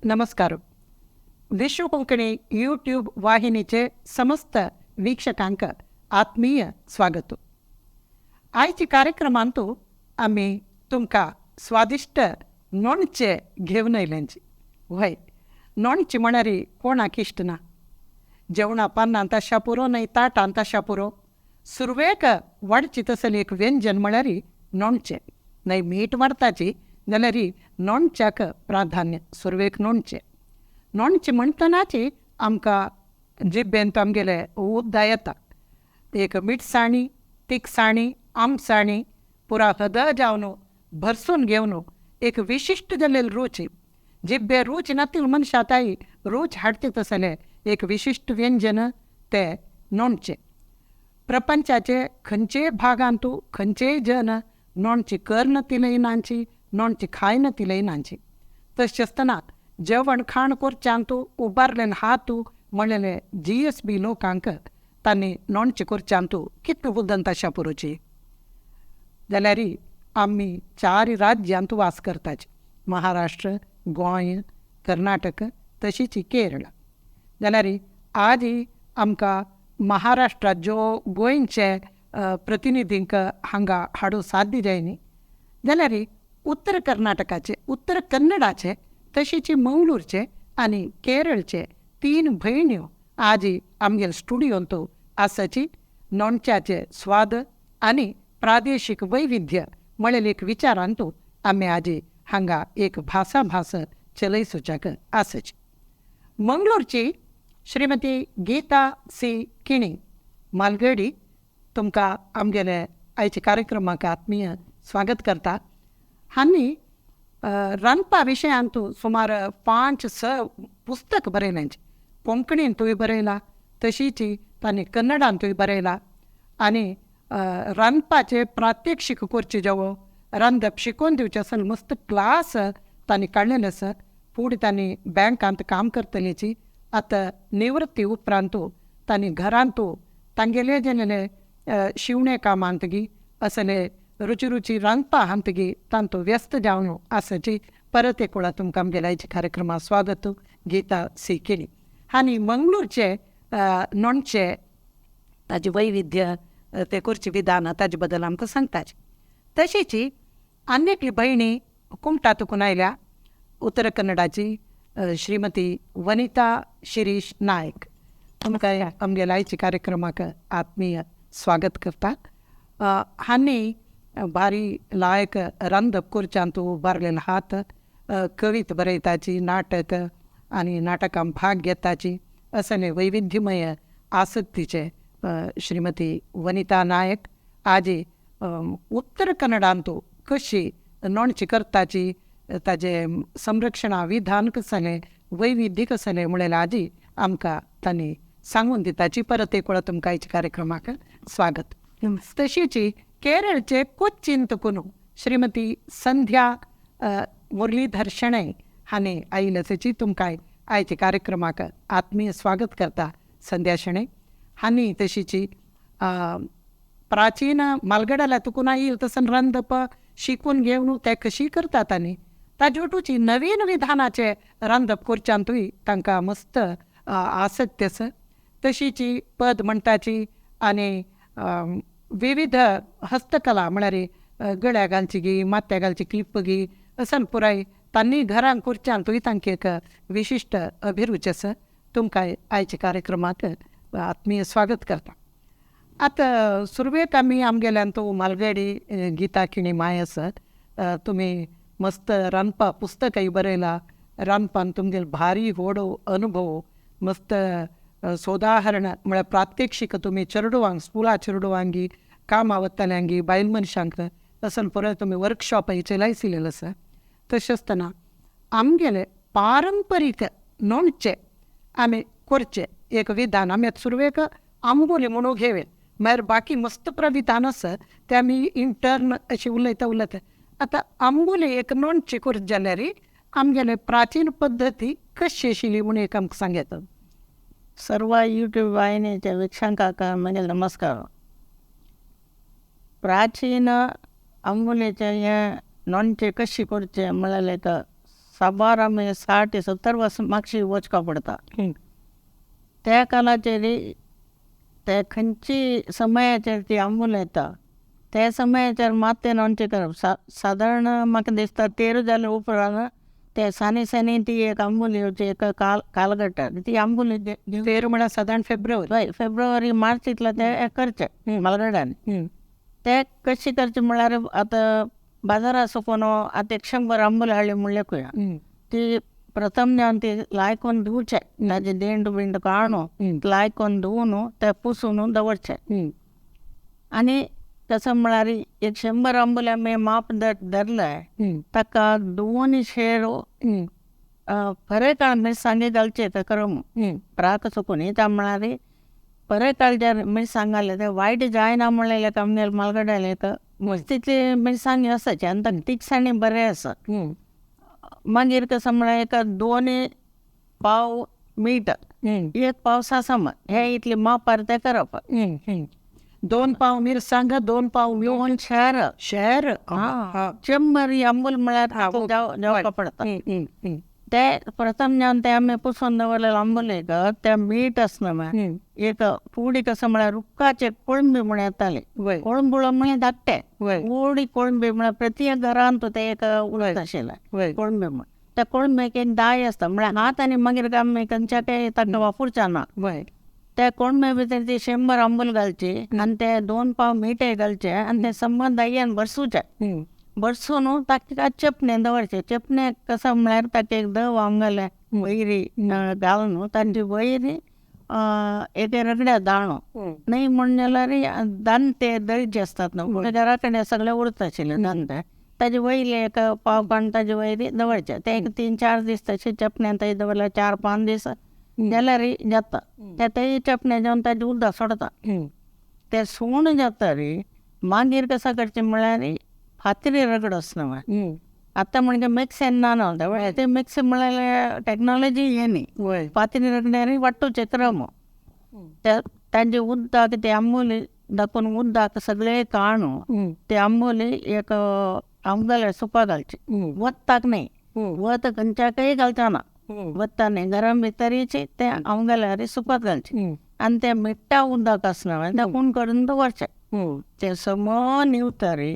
नमस्कार. विश्व कोंकणी यूट्यूब वाहिनीचे समस्त वीक्षकांक आत्मीय स्वागत. आयच्या कार्यक्रमांत आमी तुमकां स्वादिश्ट नोणचें घेवन आयल्यांची. व्हय, नोणचें म्हळ्यार कोणाक इश्ट ना. जेवणा पान्नां तशा पुरो न्हय ताटां तशा पुरो. सुरवेक वाडची तसलें एक व्यंजन म्हळ्यार नोणचें. न्हय मीठ वाडटाची जाल्यार नोणच्याक प्राधान्य, सुरवेक नोणचें. नोणचें म्हणटनाची आमकां जिब्बेंत आमगेले उद्दा येता. एक मिरसाणी, तिखसाणी, आमसाणी पुरा हदळ जावन भरसून घेवन एक विशिश्ट जाल्लेली रुची, जिब्बे रूच नातील मनशा ताई रूच हाडटा तसलें एक विशिश्ट व्यंजन ते नोणचें. प्रपंचाचे खंयचेय भागांतू खंयचेय जन नोणची कर तिलय नांची, नोणची खाय तिलय नांची. तशें आसतना जेवण खाण करच्यांतू उबारलेले हात म्हणलेले GSB लोकांक तांणी नोणची करच्यांतू कितले बुद्दंत आशा पुरोची. जाल्यार आमी चार राज्यांत वास करताची, महाराष्ट्र, गोंय, कर्नाटक तशीच केरळ. जाल्यार आज आमकां महाराष्ट्रात ज्यो गोंयचे प्रतिनिधींक हांगा हाडूंक साध्य जायनी, जाल्यार उत्तर कर्नाटकाचे, उत्तर कन्नडाचे, तशीच मंगळूरचे आनी केरळचे तीन भयण्यो आज आमगेले स्टुडियोंत आसाची. नोणच्याचे स्वाद आनी प्रादेशीक वैविध्य म्हणलेले एक विचारांतू आमी आज हांगा एक भासाभास चलय सोच्याक आसाची. मंगळूरची श्रीमती गीता सी किणी मालगडी तुमकां आमगेले आयच्या कार्यक्रमाक आत्मीय स्वागत करता. हांणी रांदपा विशयांत सुमार 5-6 पुस्तक बरयल्यांची. कोंकणींतूय बरयला, तशीच तांणी कन्नडांतूय बरयला. आनी रांदपाचे प्रात्यक्षीक करचे जेवो रांदप शिकोवन दिवचें आसल मस्त क्लास तांणी काडलेले आसा. फुडें तांणी बँकांत काम करतलेची. आतां निवृत्ती उपरांत तांणी घरांत तांगेले जेलेले शिवणे कामांत गी असले रुची रुची रांदपा हांतगी तांतू व्यस्त जावन आसाची. परत एक वेळा तुमकां आमगेल्या आयच्या कार्यक्रमात स्वागत. गीता सी केली. आनी मंगळूरचे नोणचे ताजे वैविध्य ते करचे विधान ताजे बद्दल आमकां सांगताचे. तशीच आनी एकली भयणी कुमटा तुकून आयल्या, उत्तर कन्नडाची श्रीमती वनिता शिरीष नायक. तुमकां आमगेल्या आयच्या कार्यक्रमाक आत्मीय स्वागत करता. हांणी भारी लायक रांदप करच्यांत उबारलेले हात, कवित बरयताची, नाटक आनी नाटकां भाग घेताची असले वैविध्यमय आसक्तीचे श्रीमती वनिता नायक आज उत्तर कन्नडांत कशी नोणची करताची, ताजे संरक्षणा विधान कसलें, वैविध्य कसलें म्हणलें आजी आमकां तांणी सांगून दिताची. परत एक वेळा तुमकां आयच्या कार्यक्रमाक स्वागत. तशीच केरळचे कोच्चीन तुकून श्रीमती संध्या मुरलीधर शणै हांणी आयिल्ल्याची तुमकां आयच्या कार्यक्रमाक आत्मीय स्वागत करता. संध्या शणै हांणी तशीची प्राचीन मालगडाला तुकून आयल तसं रांदप शिकून घेवन ते कशी करतात आनी ताजे नवीन विधानाचे रांदप करच्यांतूय तांकां मस्त आसक्त आसा. तशीची पद म्हणटाची आनी विविध हस्तकला म्हळ्यार गळ्या घालची गी, माथ्या घालची क्लिप गी असन पुराय तांणी घरांत करच्यांतूय तांकां एक विशिश्ट अभिरुची आसा. तुमकां आयच्या कार्यक्रमाक आत्मीय स्वागत करता. आतां सुरवेक आमी आमगेल्यान तो मालगडी गीता किणी माय आसा. तुमी मस्त रांदपा पुस्तकय बरयला, रांदपान तुमगेलो भारी व्हड अनुभव, मस्त सोदाहरण म्हळ्यार प्रात्यक्षीक तुमी चेडवांक, स्कुला चेडवांक कामां वतल्यांक, बायल मनशांक असन पुराय तुमी वर्कशॉपय चलयसिलेले आसा. तशें आसतना आमगेले पारंपरीक नोणचें आमी करचें एक विधान आमी आतां सुरवेक आंबोली म्हणून घेवया, मागीर बाकी मस्त प्रविधान आसा तें आमी इंटर्न अशें उलयता उलयता. आतां आंबोली एक नोणची करत जाल्यार आमगेले प्राचीन पद्दती कशी आशिल्ली म्हूण एक आमकां सांगता. सर्व यूट्यूब वाहिनीच्या वीक्षकांक म्हजे नमस्कार. प्राचीन आंबोलेचे हे नोणचे कशी करचे म्हळ्यार एक साबार आमी 60-70 वर्सां मागशी वचपा पडटा. त्या काळाचेर ते खंयची समयाचेर ती आंबूल येता त्या समयाचेर मात तें लोणचें करप. सादारण म्हाका दिसता 13 जाले उपरांत ते सानी सानी ती एक आंबूल येवची एक कालगट्टार ती आंबूल 13 म्हळ्यार सादारण फेब्रुवारी. हय, फेब्रुवारी मार्च इतले ते करचे मालगड्यान. ते कशी करचे म्हळ्यार आतां बाजारात सुकून आतां 100 आंबूल हाडली म्हणल्यार kuya ती प्रथम जावन ती लायकून धुवचे, ताजे देंड बिंड काडून लायकून धुवन ते पुसून दवरचे. आनी कसं म्हळ्यार 100 आंबूल आमी माप धरले ताका 2 शेर फरक मिरसांगे घालचे क्रम प्राक सुकून येता म्हळ्यार फरक जर मिरसांग घातले ते वायट जायना म्हणलें आमगे मालगड्याले तितली मिरसांगी आसाची आनी ताका तिखसाणी बरें आसा. मागीर कसं म्हळ्यार एका 2 पाव मीठ 1 पाव सासम हे इतले मापार ते करप. 2 पाव मिरसांग 2 पाव दोन शेर शेर 100 आंबूल म्हळ्यार जावपा पडटा. ते प्रथम जावन ते आमी पुसून दवरलेले आंबुलेक ते मीठ आसना एक पुडी कसं म्हळ्यार रुखाचे कोळंबी म्हण येताले. कोळंबुळो म्हळ्यार धाकटे व्हडी कोळंबी म्हळ्यार प्रत्येक घरांत ते एक उरता आशिल्लें कोळंबी म्हण. त्या कोळंबेक एक दाय आसता म्हळ्यार हात आनी मागीर आमी खंयच्या ताका वापरच्या ना. त्या कोळंबे भितर ती 100 आंबूल घालची आनी ते 2 पाव मीठ घालचे आनी ते संबंद दाययान भरसुचे. भरसून ताका चेपणे दवरचे. चेपणे कसं म्हळ्यार ताका एक धव आमगेले वयरी घालून तांची वयरी एक रगड्या दाणो न्हय म्हण जाल्यार दांते दळचे आसतात न्हू घरा कडेन सगळे उरता आशिल्ले दांते ताजे वयले एक पाव काडून ताजे वयरी दवरचे. ते एक 3-4 दीस तशे चेपण्यान ताजे दवरल्यार 4-5 दीस जाल्यार जाता. ते तेय चेपणे जावन ताजें उदक सोडता. ते सूण जाता रे मागीर कसं करचें म्हळ्यार फातरी रगडो आसना आतां म्हणजे मिक्सर ना न्हू ते मिक्सर म्हळ्यार टॅक्नोलॉजी हे न्ही. फातरी रगड्यार वांटूचे क्रम तांचे उदक ते आंबोली दाखोवन उदक सगळे काडून ते आंबोली एक आमगेल्या सुपा घालचे. वताक न्हय, वत खंयच्याकय घालचा ना, वता न्हय गरम भितरीचे ते आमगेल्या सुपात घालचे आनी ते मिठ्ठा उदक आसना दाखोवन करून दवरचे. ते समान न्हिवता रे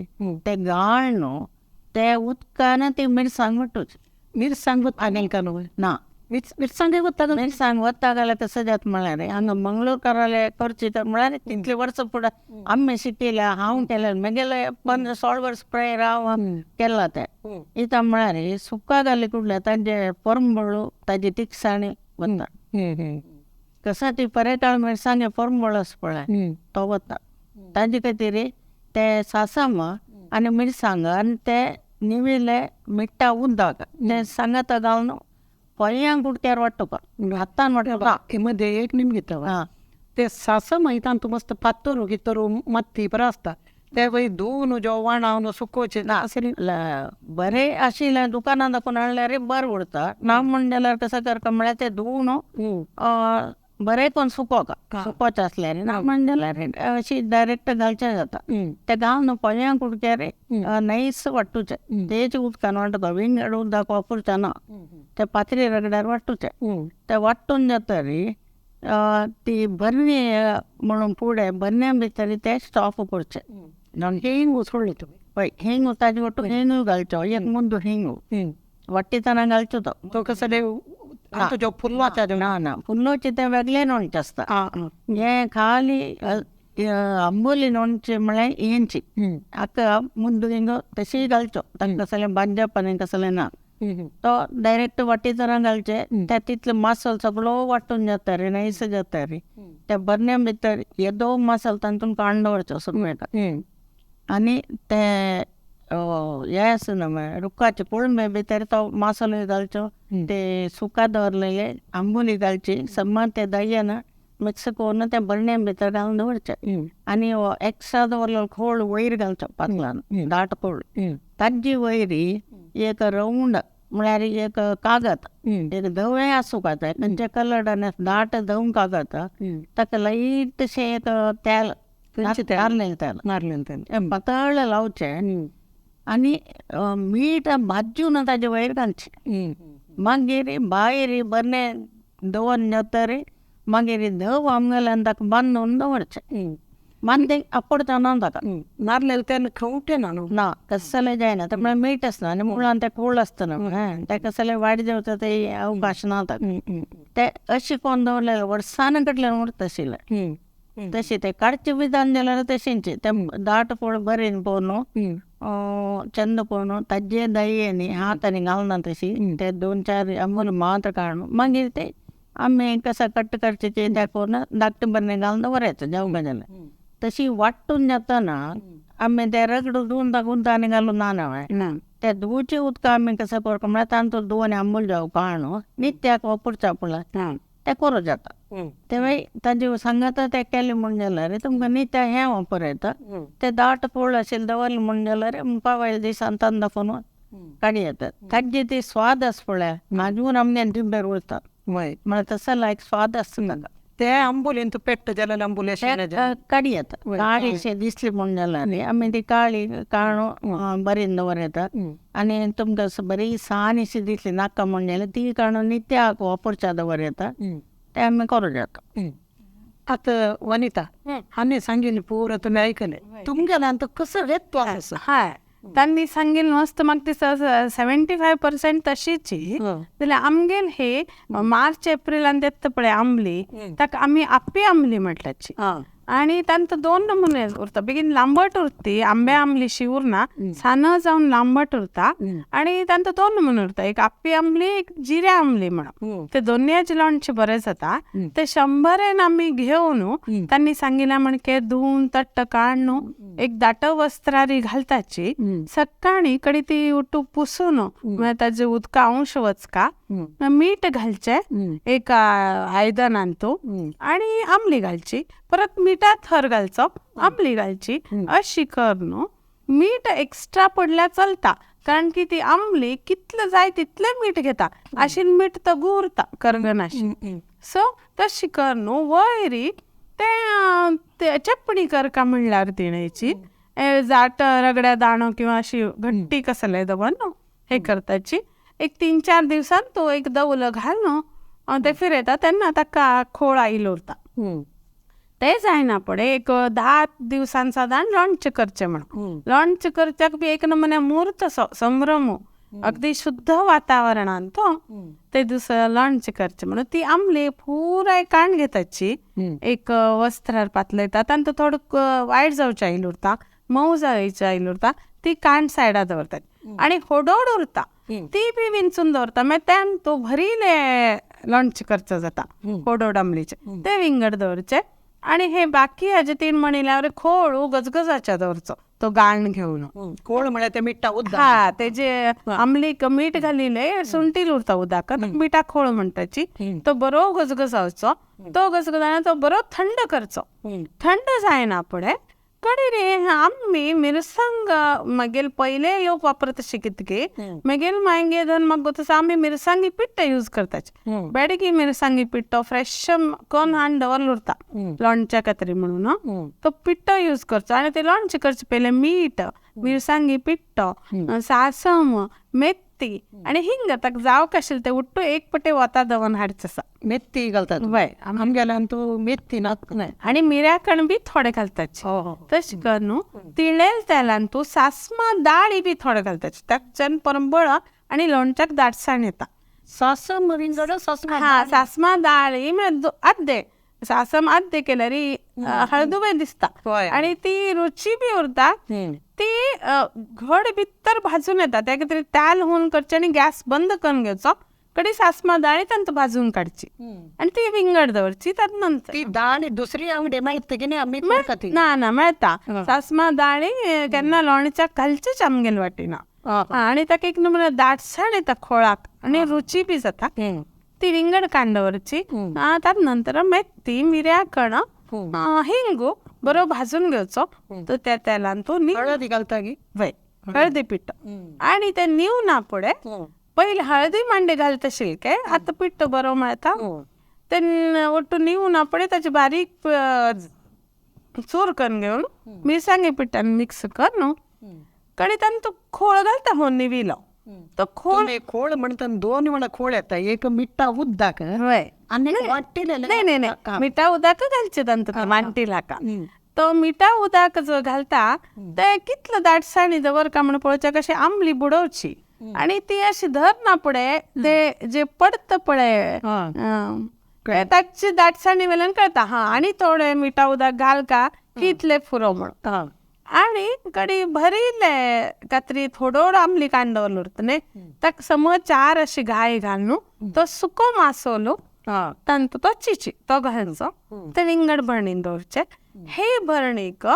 ते गाळ न्हू ते उदकान ती मिरसांग वांटूच. मिरसांग वता न्हू ना मिरसांगे वता मिरसांग वता घाल्यार तशें जाता म्हळ्यार हांगा मंगळूरकाराले करची तर म्हळ्यार तितले वर्सां फुडें आमी शिकयल्या हांव केलें म्हगेले 15-16 वर्स प्रायर हांव केलां तें. इतां म्हळ्यार सुका घाली कुडल्या तांचे परंबळ ताजी तिखसाणी वता. कसा ती परेकाळ मिरसांगे परंबळ आसा पळय तो वता. ताजे खातीर ते सासम आनी मिरसांग आनी ते निविले मिठ्ठा उदक ते सांगाता घालून पोळ्यांक कुडक्यार वांटुका हातान वांटुका. मध्ये एक निमगिता ते सासम तांतू मस्त पातोरू गितोरू माती बरो आसता ते वय धुवन जो वाणावन सुकोवचे ना बरें आशिल्लें दुकानां दाखोवन हाडल्यार बरें उरता. ना म्हण जाल्यार कसं करता म्हळ्यार ते धुवन बरें करून सुकोवका सुकोवचें आसल्यार ना म्हण जाल्यार अशी डायरेक्ट घालचें जाता. ते घालून पोळ्यां कुडक्यार नैस वांटूचें तेच उदकान वांटता विंगड उदक वापरचें ना. ते पातरी रगड्यार वांटूचें. ते वांटून जाता रे ती बरणी म्हणून फुडें बरण्या भितर ते स्टॉक करचे. हिंग सोडली तुमी? हय, हिंग ताजे ಒಟ್ಟು हिंगू घालचो एक मुद्दो हिंगू वाट्टितना घालचो तो तो कसं जो फुल्लाचा ना ना फुल्लोचे ते वेगळे लोणचें आसता. हें खाली आंबोली लोणचें म्हळ्यार हेंची आतां मुद्दो हिंग तशीय घालचो ताका कसलें भाजप आनी कसलें ना. तो डायरेक्ट वाट्टितना घालचे त्या तितले मासल सगळो वांटून जाता रे नैस जाता रे. त्या बरण्या भितर येदो मासल तातूंत काडून दवरचो सुरवेक. आनी ते हे आसा न्हू रुखाचे कोळंबे भितर तो मासोलो घालचो ते सुका दवरलेले आंबोली घालची सम्मान ते दह्यान मिक्स करून त्या बरण्या भितर घालून दवरचे. आनी एक्स्ट्रा दवरलेलो खोळ वयर घालचो पातलान दाट खोळ ताजी वयरी एक रावंड म्हळ्यार एक कागद एक धवें आसूंक जाय खंयच्या कलरान दाट धव कागद ताका लायटशें एक तेल नारलें तेल नारलें तेल पातळ लावचें. आनी मीठ भाजून ताजे वयर घालचें. मागीर भायर बरें दवरून जातरी मागीर धव आमगेल्यान ताका बांदून दवरचें. मागीर तें आपोडचो ना ताका. नारलेले तेल खंवटे ना न्हू? ना, कसलें जायना. ते म्हळ्यार मीठ आसना आनी मुळान तें खोल आसता न्हू, तें कसलें वायट जावचो ते अवकाश ना ताका. ते अशें करून दवरलें वर्सान कडल्यान उरता आशिल्लें. तशें तें काडचें विधान जाल्यार तशेंच तें दाट पोळ बरें पळोवन चंद पळोवन ताजे दही हात आनी घालना तशी ते 2-4 आंबूल मात्र काडून मागीर ते आमी कसं कट्ट करचे ते करून धाकटें बरणें घालून दवरायचो जेवंक जाल्यार. तशी वांटून जातना आमी ते रगडू धुवन ताका उदकांनी घालून ना न्हय, त्या धुवचे उदक आमी कसं करता म्हळ्यार तांतूत दोन आंबूल जावं काडून नित्याक वापरचा पडला तें करूं जाता. तेव्हा ताजे सांगाता तें केलें म्हूण जाल्यार तुमकां नित्या हें वापर येता. ते दाट पोळ आशिल्लें दवरलें म्हूण जाल्यार मुखावयल्या दिसान तांदूळ करून काडी येतात. ताजे ते स्वाद आसा पळय आजून आमगे जिबेर उरता. म्हळ्यार तसो लायक स्वाद आसता ताका. ते आंबोलीन तूं पेट्ट जाल्यार आंबोली काडी येता. काळी शें दिसली म्हूण जाल्यार आमी ती काळी काडून बरी दवर येता. आनी तुमकां बरी सान अशी दिसली नाका म्हूण जाल्यार ती काडून नित्याक वापरच्या दवर येता. ते आमी करूं जाता. आतां वनिता हांवें सांगिल्लें पुरो तुमी आयकलें, तुमगेलें आतां कसो वेत्तो आसा? हय, तांणी सांगिल्लें मस्त म्हाका दिसता 75% तशीच. जाल्यार आमगेल हे मार्च एप्रिलान येता पळय आंबली, ताका आमी आप्पी आंबली म्हटल्याची. आनी तांकां 2 नमुने उरता, बेगीन लांबट उरता, आंब्या आंबलीशी उरना, सान जावन लांबट उरता. आनी तांकां 2 नमुने उरता, एक आप्पी आंबली, एक जिऱ्या आंबली म्हणून. ते दोनयाचे लोणचें बरें जाता. ते 100 आमी घेवन तांणी सांगिल्लें म्हणके धुवन तट्ट काडून एक दाट वस्त्रारी घालताची. सकाळी कडे ती उठू पुसून म्हळ्यार ताजे उदका अंश वचका, मीठ घालचें एक आयदनान तूं, आनी आंबली घालची, परत मिठा थर घालचो, आंबली घालची. अशी कर न्हू. मीठ एक्स्ट्रा पडल्यार चलता, कारण की ती आंबली कितलें जाय तितलें मीठ घेता, आशीन मीठ तर उरता करगनाशी. सो तशी कर न्हू. वयरी ते चेपणी करका म्हणल्यार तिणेची जाट रगड्या दाणो किंवा अशी घट्टी कसले दवर न्हू हे करताची. एक 3-4 दिवसान तो एक दवल घाल न्हू ते फिरयता तेन्ना ताका खोळ आयलो उरता. ते जायना पडे एक 10 दिवसान सादारण लोणचें करचें म्हणून. लोणचें करच्याक बी एक नमुन्या म्हूर्त संभ्रम, अगदी शुद्ध वातावरणान तो ते दुसरं लोणचें करचें म्हणून. ती आंबली पुराय काण घेताची, एक वस्त्रार पातळयता, तांतूत थोडो वायट जावचें आयल उरता, मोव जावचें आयल उरता, ती काण सायडा दवरतात. आनी होडोड उरता ती बी विंचून दवरता, मागीर त्यान तो भरिल्लें लोणचें करचो जाता होडोड आंबलीचें, ते विंगड दवरचें. आनी हे बाकी हाजे तीन म्हणिल्ल्यावर खोळ गजगजाच्या दवरचो तो गाळण घेवन. खोळ म्हळ्यार ते मिठा उदक, हा तेजे आंबलीक मीठ घालिल्लें सुंटील उरता उदक, मिठा खोळ म्हणटाची. तो बरो गजगजावचो, तो गजगजाना तो बरो थंड करचो. थंड जायना फुडें कडे रे आमी मिरसांग मागीर पयले लोक वापरत अशें कितके मागीर मागीर म्हाका तसो आमी मिरसांगी पिट्ट यूज करताचे. बेडगी मिरसांगी पिट्टो फ्रेश करून हाडून दवरलो उरता लोणच्या खातीर म्हणून, तो पिट्टो यूज करचो. आनी ते लोणचें करचे पयलें मीठ, मिरसांगी पिट्टो, सासम, मेथी आनी हिंग ताका जावंक आशिल्लें तें उट्टू एक पटे वता दवरून हाडचें आसा. मेथी घालतात वय आमगेल्यान तूं मेथी नाक आनी मिऱ्याकण बी थोडे घालताचे. तशें कर न्हू. तिळेल तेलान तूं सासमा दाळी बी थोडे घालताचे, ताच्यान परंबळ आनी लोणच्याक दाटसाण येता. सासम रिंगड सासमा, हा सासमा दाळी म्हळ्यार आद्दे सासम आद्दे केल्यार हळदुवें दिसता आनी ती रुची बी उरता. ती घड भितर भाजून येता, त्या खातीर तेल हून करचें आनी गॅस बंद करून घेवचो. कडी सासमा दाळी तांतूं भाजून काडची आनी ती विंगड दवरची. तातूंत नंतर ती दाळ दुसरी आंगडी मेळटा की आमी ना ना मेळटा सासमा दाळी केन्ना लोणच्याक घालचीच आमगेल वाटेना. आनी ताका एक नमुने दाटसाण येता खोळाक आनी रुची बी जाता. ती विंगड काडून दवरची. तातूंत नंतर मेथी, मिऱ्या कण, हिंगू बरो भाजून घेवचो तो त्या तेलान. तो हळदी घालता की वय हळदी पिट्ट आनी ते निवना फुडें पयलीं हळदी मांडे घालता शिल्के, आतां पिट्ट बरो मेळटा. ते ಒಟ್ಟು ನೀವು ಪಡೆ ताचे बारीक चूर करून घेवन मिरसांगे पिठान मिक्स करून कडी तांतू खोळ घालता हो निविलो तो खोळ खोळ म्हणता दोन वेळा खोळ येता, एक मिठा उदक आनी नाही नाही नाही मिठा उदक घालचे तांतू मांटी लाका. तो मिठा उदक जो घालता ते कितलं दाटसाणी दवर का म्हणून पळोवच्या कशी आंबली बुडोवची आणि ती अशी धर ना पडे ते जे पडत पळे ताची दाटसाणी वेल्यान कळता हा. आणि थोडे मिठा उदक घाल का कितले फुरो म्हणून आणि कडी भरिल्ले कात्री थोडो आंबली कांड दवरलो उरता न्ही ताका समज चार अशी घाय घालून तो सुको मासोलो तांतू तो चिची तो घालचो ते विंगड भरणीन दवरचे. हे भरणीक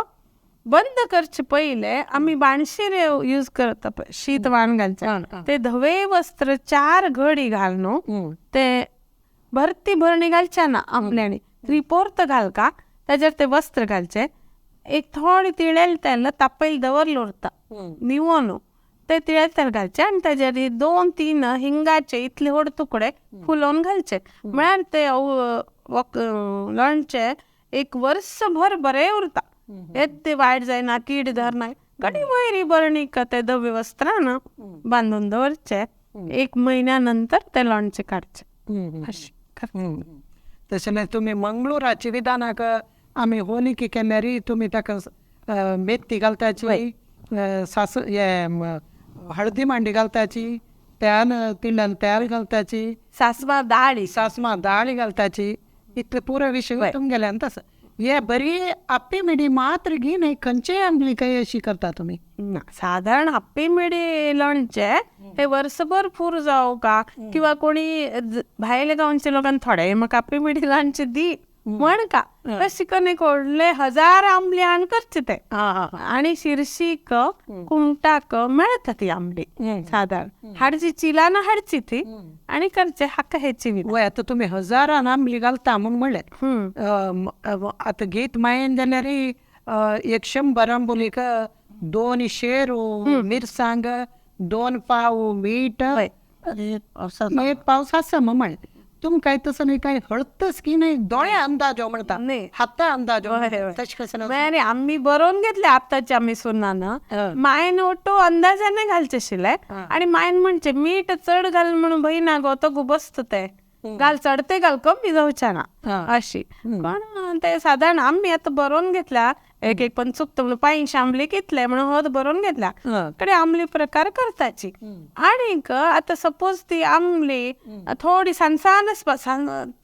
बंद करचे पयले आमी बाणशीर यूज करता पळय शीत वाण घालचे ते धवे वस्त्र चार घडी घालून ते भरती भरणी घालच्या ना आंबल्यानी त्रिपोर्त घाल का ताजेर ते वस्त्र घालचे एक थोडी तिळेल तेल तापयल दवरलो उरता निवोन ते तिळेल तेल घालचे आनी ताजेर 2-3 हिंगाचे इतले व्हड तुकडे फुलोवन घालचे म्हळ्यार ते लोणचें एक वर्सभर बरें उरता, येत वायट जायना कीड धरना. कडी वयर बरणीक ते धवे वस्त्रान बांदून दवरचे 1 म्हयन्या नंतर ते लोणचें काडचें. अशें तशें न्हय तुमी मंगळुराचे विधानाक आमी होलिकी केल्यार तुमी ताका मेथी घालताची, सास हळदी मांडी घालताची, त्यान तिंडान तेल घालताची, सासवां दाळी सासवां दाळी घालताची, इतले पुरो विशय तुमगेल्यान तसो. हे बरी आप्पी मिडी मात्र घे न्हय खंयचेय आंबली काय अशी करता तुमी? ना, साधारण आप्पी मिडी लोणचें हे वर्सभर पूर जावं का किंवा कोणी भायले गांवच्या लोकांक थोडे म्हाका आप्पी मिडी लोणचें दी म्हण का तशी करून एक व्हडले 1000 आंबली हाडून करचे ते. आनी शिरशीक कुमटाक मेळटा ती आंबली साधारण हाडची चिलान हाडची ती आनी करचे हाका हेची. वय आतां तुमी हजारान आंबली घालता म्हूण म्हणलें, आतां गीत मायेन जाल्यार 100 आंबोलीक 2 शेर मिरसांग 2 पाव मीठ 1 पाव सासम म्हळें. तुमकां तसं न्हय काय हळतच की नाही दोळे अंदाजो म्हणता हाता अंदाजो तशें कसं नाही. आम्ही बरोवन घेतले आताचे आमी सुनान मायन ओटो अंदाजाने घालचे आशिल्ले आणि मायन म्हणचे मीठ चड घाल म्हणून भंय ना गो तो गुबसत ते घाल चडते घाल कमी जावचे ना अशी. पण ते साधारण आम्ही आता बरोवन घेतल्या एक एक पण चुकतं म्हणून 5 आंबली कितले म्हणून हद बरोवन घेतल्या कडे आंबली प्रकार करताची. आणीक आता सपोज ती आंबली थोडी सानसान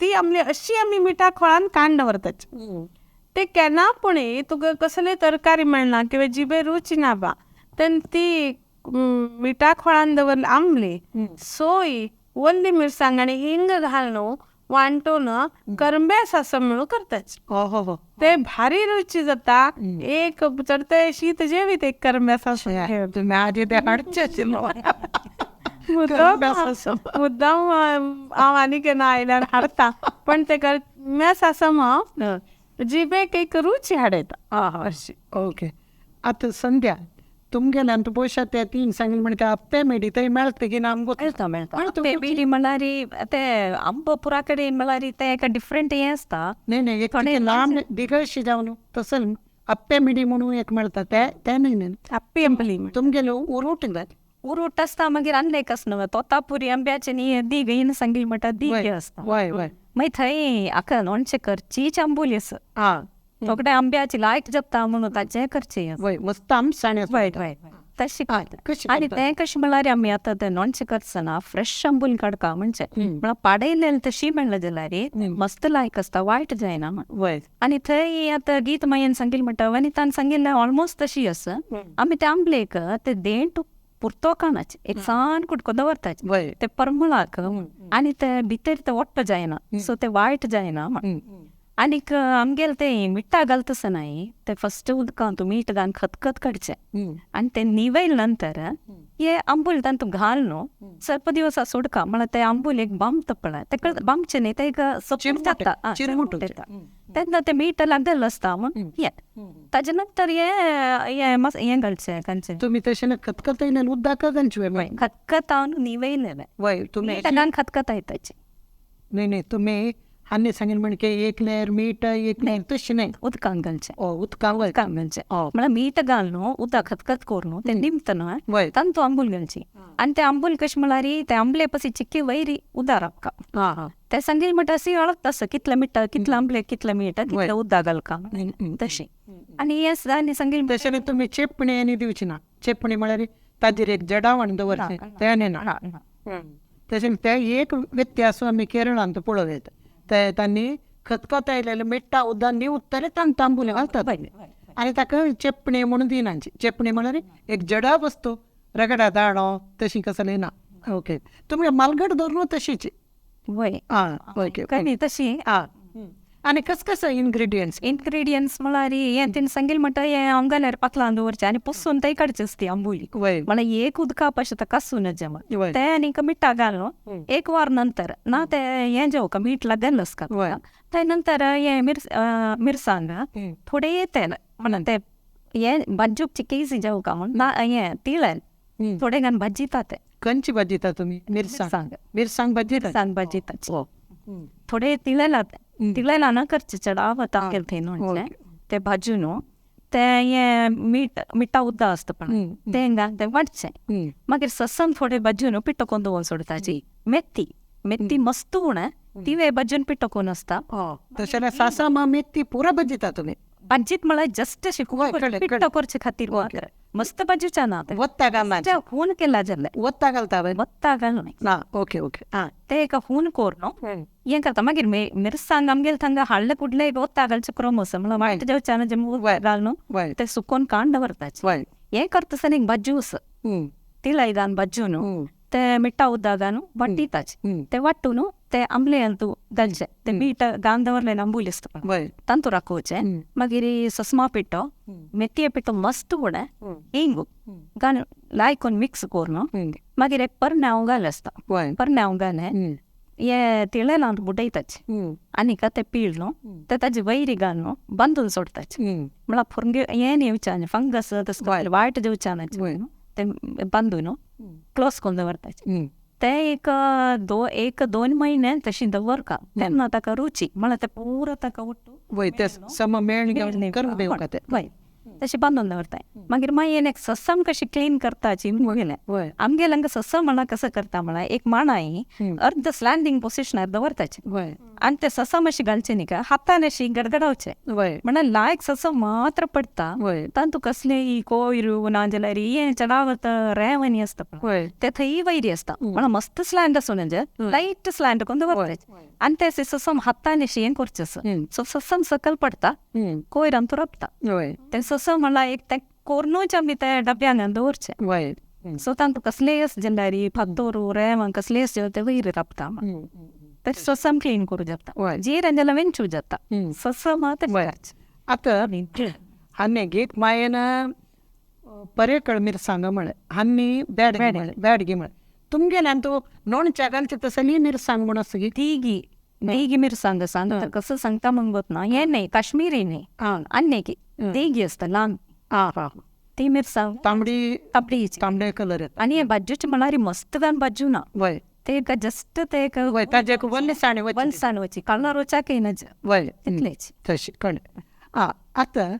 ती आंबली अशी आमी मिठा खोळान कांड दवरताची ते केन्ना पुणी तुका कसले तरकारी मेळना किंवा जिबे रुची ना बा तेन्ना ती मिठा खोळान दवरली आंबली सोय वल्ली मिरसांग आनी हिंग घालून वांटून करंब्या सासम म्हणून करताच ते भारी रुची जाता. एक चडते शीत जेवीत एक करंब्या सासम मुद्दाम हांव आनी केन्ना आयल्यार हाडटा पण ते करम्या सासम जिबेक एक रुची हाडयता अशी. ओके आतां संध्या तुमगेल्यान तूं पयशा ते तीन सांगले म्हणटा आप्पे मेडी थंय मेळटा की ना आमकां? मेळटा मेळटा. आप्पे मेडी म्हणल्यार ते आंबो पुरा कडेन म्हणल्यार ते एका डिफरंट हें आसता. न्हय न्हय एक थोडे लांब दिगळशी जावन तसो आप्पे मेडी म्हणून एक मेळटा ते ते न्हय न्हय आप्पे आंबली तुमगेले उरूट जाय उरूट आसता मागीर आनी एक आसना तोतापुरी आंब्याचे न्ही दीग येन सांगली म्हणटा दीग आसता. वय वय मागीर थंय आका लोणचें करचीच आंबोली आसा थोडे आंब्याची लायक जपता म्हणून ताचें करचें वय मस्त आमसाण वय वय तशें आनी तें कशें म्हणल्यार आमी आतां तें लोणचें करतना फ्रेश आंबूल काडका म्हणजे म्हळ्यार पाडयलें तशी म्हणलें जाल्यार मस्त लायक आसता वायट जायना म्हण. वय आनी थंय आतां गीत मायेन सांगिल्लें म्हणटा वनितान सांगिल्लें ऑलमोस्ट तशी आसा. आमी ते आंबलेक ते देंठ पुरतो काणाचे एक सान कुटको दवरताचे ते परमळाक आनी ते भितर ते ओट्ट जायना सो ते वायट जायना म्हण. आनीक आमगेले ते मिठा घालता नाय ते फस्ट उदकांत मीठ घालून खतखत काडचें आनी ते निवयले नंतर हे आंबूल तातूंत घाल न्हू ಸ್ವಲ್ಪ दिवस सोडका म्हळ्यार ते आंबूल एक बामता पळय तेका बामचें न्ही ते एक जाता येता तेन्ना ते मीठ लागलेलें आसता म्हण हें ताजे नंतर हें हें घालचें खंयचें तुमी तशें खतखतयलें उदक घालचें खतखतावन निवयलें वय तुमी घालून खतखतायताचें. न्हय न्हय तुमी आनी सांगीन म्हणजे एक लेयर मीठ एक लेयर तशें न्हय उदकान घालचें उदकान उदकान घालचें म्हळ्यार मीठ घाल न्हू उदक खतखत करून न्हू तें निमता न्हू तांतू आंबूल घालची आनी तें आंबूल कशें म्हळ्यार तें आंबले पसी चिक्की वयरी उदक राबका तें सांगील म्हणटा अशी अळत आसा कितलें मिठा कितलें आंबले कितलें मीठ कितलें उदक घालका तशें. आनी हें आनी सांगील तशें तुमी चेपणी आनी दिवची ना चेपणी म्हळ्यार ताजेर एक जडावण दवरचें तें आनी ना तशें तें एक व्यत्यास आमी केरळांत पळोवं येता ते तांणी खतखत आयलेलें मिठा उदक निवतलें तांकां तांबुलें घालतात आनी ताका चेपणी म्हणून दिनाची चेपणी म्हळ्यार एक जडा वस्तू रगडा दाणो तशी कसलें ना. ओके तुमगे मालगड दवरून तशीच वय आं ओके काय तशी आं. आनी कस कसं इनग्रेडियंट्स इनग्रेडियंट्स म्हळ्यार हें तेणें सांगील म्हणटा हें हांव घाल्यार पातलां दवरचें आनी पुसून तें काडचें आसता आंबोली म्हळ्यार एक उदका पाशें ताका कासून जेवण तें आनी मिठा घालून एक वर नंतर ना तें हें जेवका मीठ लागलें आसता ते नंतर हें मिरसांग थोडें तेल म्हणून तें हें भाजूक चिकेसी जेवका म्हूण ना हें तिळें थोडें घालून भाजिता तें. खंयची भाजिता तुमी मिरसांग मिरसांग भाजिता मिरसांग भाजिता थोडें तिळें तिळें ना करचें चडावत ताकेल थंय न्हू तें भाजून न्हू तें हें मीठ मिठा उदक आसता पण तें घालून तें वांटचें मागीर ससम थोडें भाजून पिठो करून दवरून सोडताची मेथी मेथी मस्त उण तिवें भाजून पिठो करून आसता तशें सासम मेथी पुरा भाजिता तुमी भाजीत म्हळ्यार जस्ट अशें पिठो करचे खातीर मस्त भाजूच्या ना वत्ता घालना हून केला जाल्यार वत्ता घालता वत्ता घालून ना ओके ओके आं तें एक हून करून हें करता. मागीर मिरसांग आमगेले थांगा हाडले कुडले एक वत्ता घालचें क्रम आसा म्हळ्यार वायट जेवच्या जें घालून तें सुकोवन काण दवरताचें. हें करता आसतना एक भाजू आसा तिळाय घालून भाजून तें मिठा उदक घालून वांटिताचें तें वांटून तें आंबले तूं घालचें तें मीठ घालून दवरलें आंबोली आसता पळय तांतू राखोवचें. मागीर सस्मा पिठो मेथये पिठो मस्त उणें हिंग घालून लायकून मिक्स करून मागीर एक परण्यांव घाल आसता परण्यांव घालें हें तिळें लावन बुडयताचें आनी तें पीळ न्हू तें ताजे वयरी घालून बांदून सोडताचें म्हळ्यार फुरंगे हें येवचें न्ही फंगस तसो वायट जेवचें ना तें बांदून क्लोज करून दवरताचें. तें एक एक दोन म्हयने तशी दवरका तेन्ना ताका रुची म्हळ्यार तें पुरो ताका वय तशें बांदून दवरताय. मागीर मागीर एक ससम कशी क्लीन करताची मुगेलें आमगेले हांगा ससम म्हळ्यार कसो करता म्हळ्यार एक माणाय अर्द स्लँडींग पोजिशनार दवरताचें आनी तें ससम अशें घालचें न्ही का हातान अशी गडगडावचें म्हळ्यार लायक ससम मात्र पडटा तातूंत कसलेय कोयर ना जाल्यार हें चडावत रेंव आसता पळय तें थंय वयरी आसता म्हळ्यार मस्त स्लँड आसूं म्हणजे लायट स्लँड करून दवरताचें आनी तें ससम हातान अशें हें करचें आसा सो ससम सकयल पडटा कोयर आमकां रपता तें ससम म्हळ्यार एक तें कोर्नूच आमी ते डब्यान दवरचें सो तांकां कसलेय जाल्यार फातोर रेंव कसलेय ते वयर राबता तर ससम क्लीन करूं जाता जीर जाल्यार वेंचू जाता ससम आतां आनी गीत मायेन परेकळ मिरसांग म्हळें आनी बेडगी म्हळें बेडगी म्हळें तुमगेल्यान तूं लोणच्या घालचें तसली मिरसांग म्हूण आसा तीगी देगी मिरसांग सांगता कसं सांगता मग ना हें न्ही काश्मीरी न्ही आनी की देगी आसता ल्हान ती मिरसांग तांबडी तांबडी तांबडे कलर आनी हे भाजूचे म्हळ्यार मस्त घालून भाजू ना वय ते जस्ट ते ताजे वल्लसाण वल्लसाण वची कलर वचाक येना वय तितलेच तशी कळ्ळें. आं आतां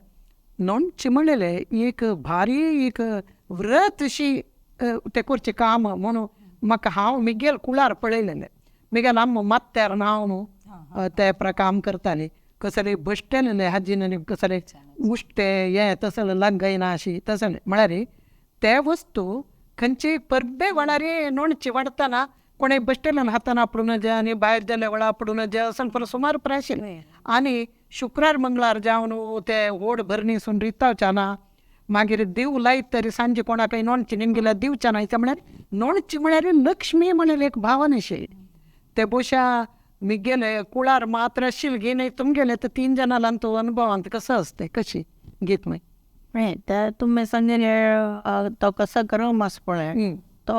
लोणचें म्हणलें एक भारी एक व्रत अशी तें करचें काम म्हणून म्हाका हांव मिगेल कुळार पळयलेलें मिगेल आम मात्त्यार हांव न्हू ते काम करतालीं कसले बश्टेलेले हाजीन कसले उश्टे हें तसलें लागयना अशी तसलें म्हळ्यार ते वस्तू खंयची परबे वेळार लोणचें वाडटना कोणें बश्टेल्यान हातान आपडूं नजे आनी भायर जाल्या वेळार आपडूं नजे असो परत सुमार आशिल्लें. आनी शुक्रार मंगळार जावन ते व्हड भरणीसून रितावचे ना मागीर दीव लायत तरी सांजे कोणाकय लोणचें निमगेल्यार दिवचें ना म्हळ्यार लोणचें म्हळ्यार लक्ष्मी म्हणलें एक भावना अशी ते बोशा मिगेले कुळार मात्र आशिल्ली न्ही तुमगेले तर तीन जाणां तो अनुभवांत कसो आसता कशी गीत मागीर ते तुमी सांगिल्ले तो कसो गरम आसा पळय तो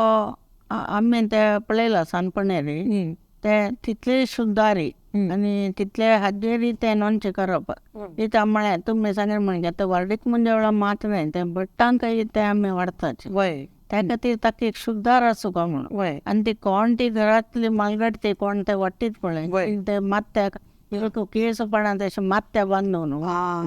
आमी ते पळयला सानपणारी ते तितले शुद्धारी आनी तितले हाजेरी ते लोणचें करप इता म्हळ्यार तुमी सांगले म्हणजे आतां वाडीक म्हणजे मात्र न्ही ते भट्टांकय ते आमी वाडटात वय. त्या खातीर ताका एक शुद्धार आसूं काय म्हणून. आनी ती कोण ती घरांतली मालगट ती कोण ते वाटीत पळय ते मात्याक एक केस पणा तशें मात्या बांदून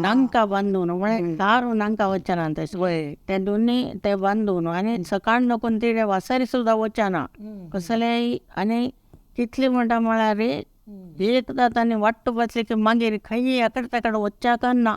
नांका बांदून म्हळ्यार दारू नांका वचना तशें ते दोन्ही ते बांदून आनी सकाळ नकून तिणे वासारी सुद्दां वचना कसलेय. आनी कितली म्हणटा म्हळ्यार एकदां तांणी वाट्टू बसली की मागीर खंय एकड तेकड वच्चाक ना.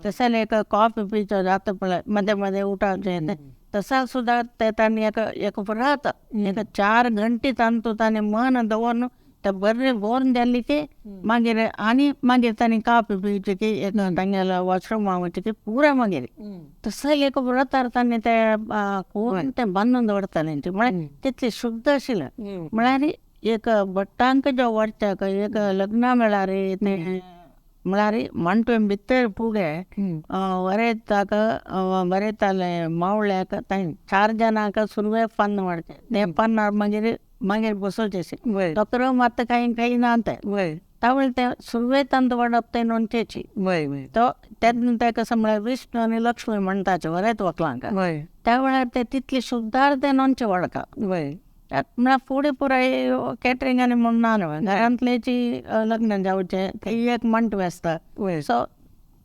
तशें एक कॉफी पिवचो जाता पळय मदें मदें उठावचें तसा सुद्दां ते तांणी एक एक व्रत एक 4 घंटे तांतू तांणी मन दवरून ते बरें बोवन जाली की मागीर आनी मागीर तांणी कापी पिवची की एक तांगेल्या वॉशरुमा वचची की पुरा मागीर तसं एक व्रतार तांणी ते कोण ते बांदून दवरताले म्हळ्यार तितली शुद्ध आशिल्लें. म्हळ्यार एक भट्टांक जो वरच्याक एक लग्ना मेळार म्हळ्यार मांटवे भितर फुगे वरेताक बरेताले मावळ्याक तांणी 4 जाणांक सुरवेक पान्न वाडचें तें पान्नार मागीर मागीर बसोवचें तोकर मात कांय कांय ना तें त्यावेळे ते सुरवेतांत वाडप तें नोंचेची तो तेन्ना ते कसं म्हळ्यार विष्णू आनी लक्ष्मी म्हणटाचे वरेत वकलांक त्या वेळार ते तितली शुद्धार ते नोंचे वाडका. म्हळ्यार फुडें पुराय कॅटरिंग आनी म्हूण ना न्हय घरांतल्याची लग्न जावचें ते एक मांटवे आसता सो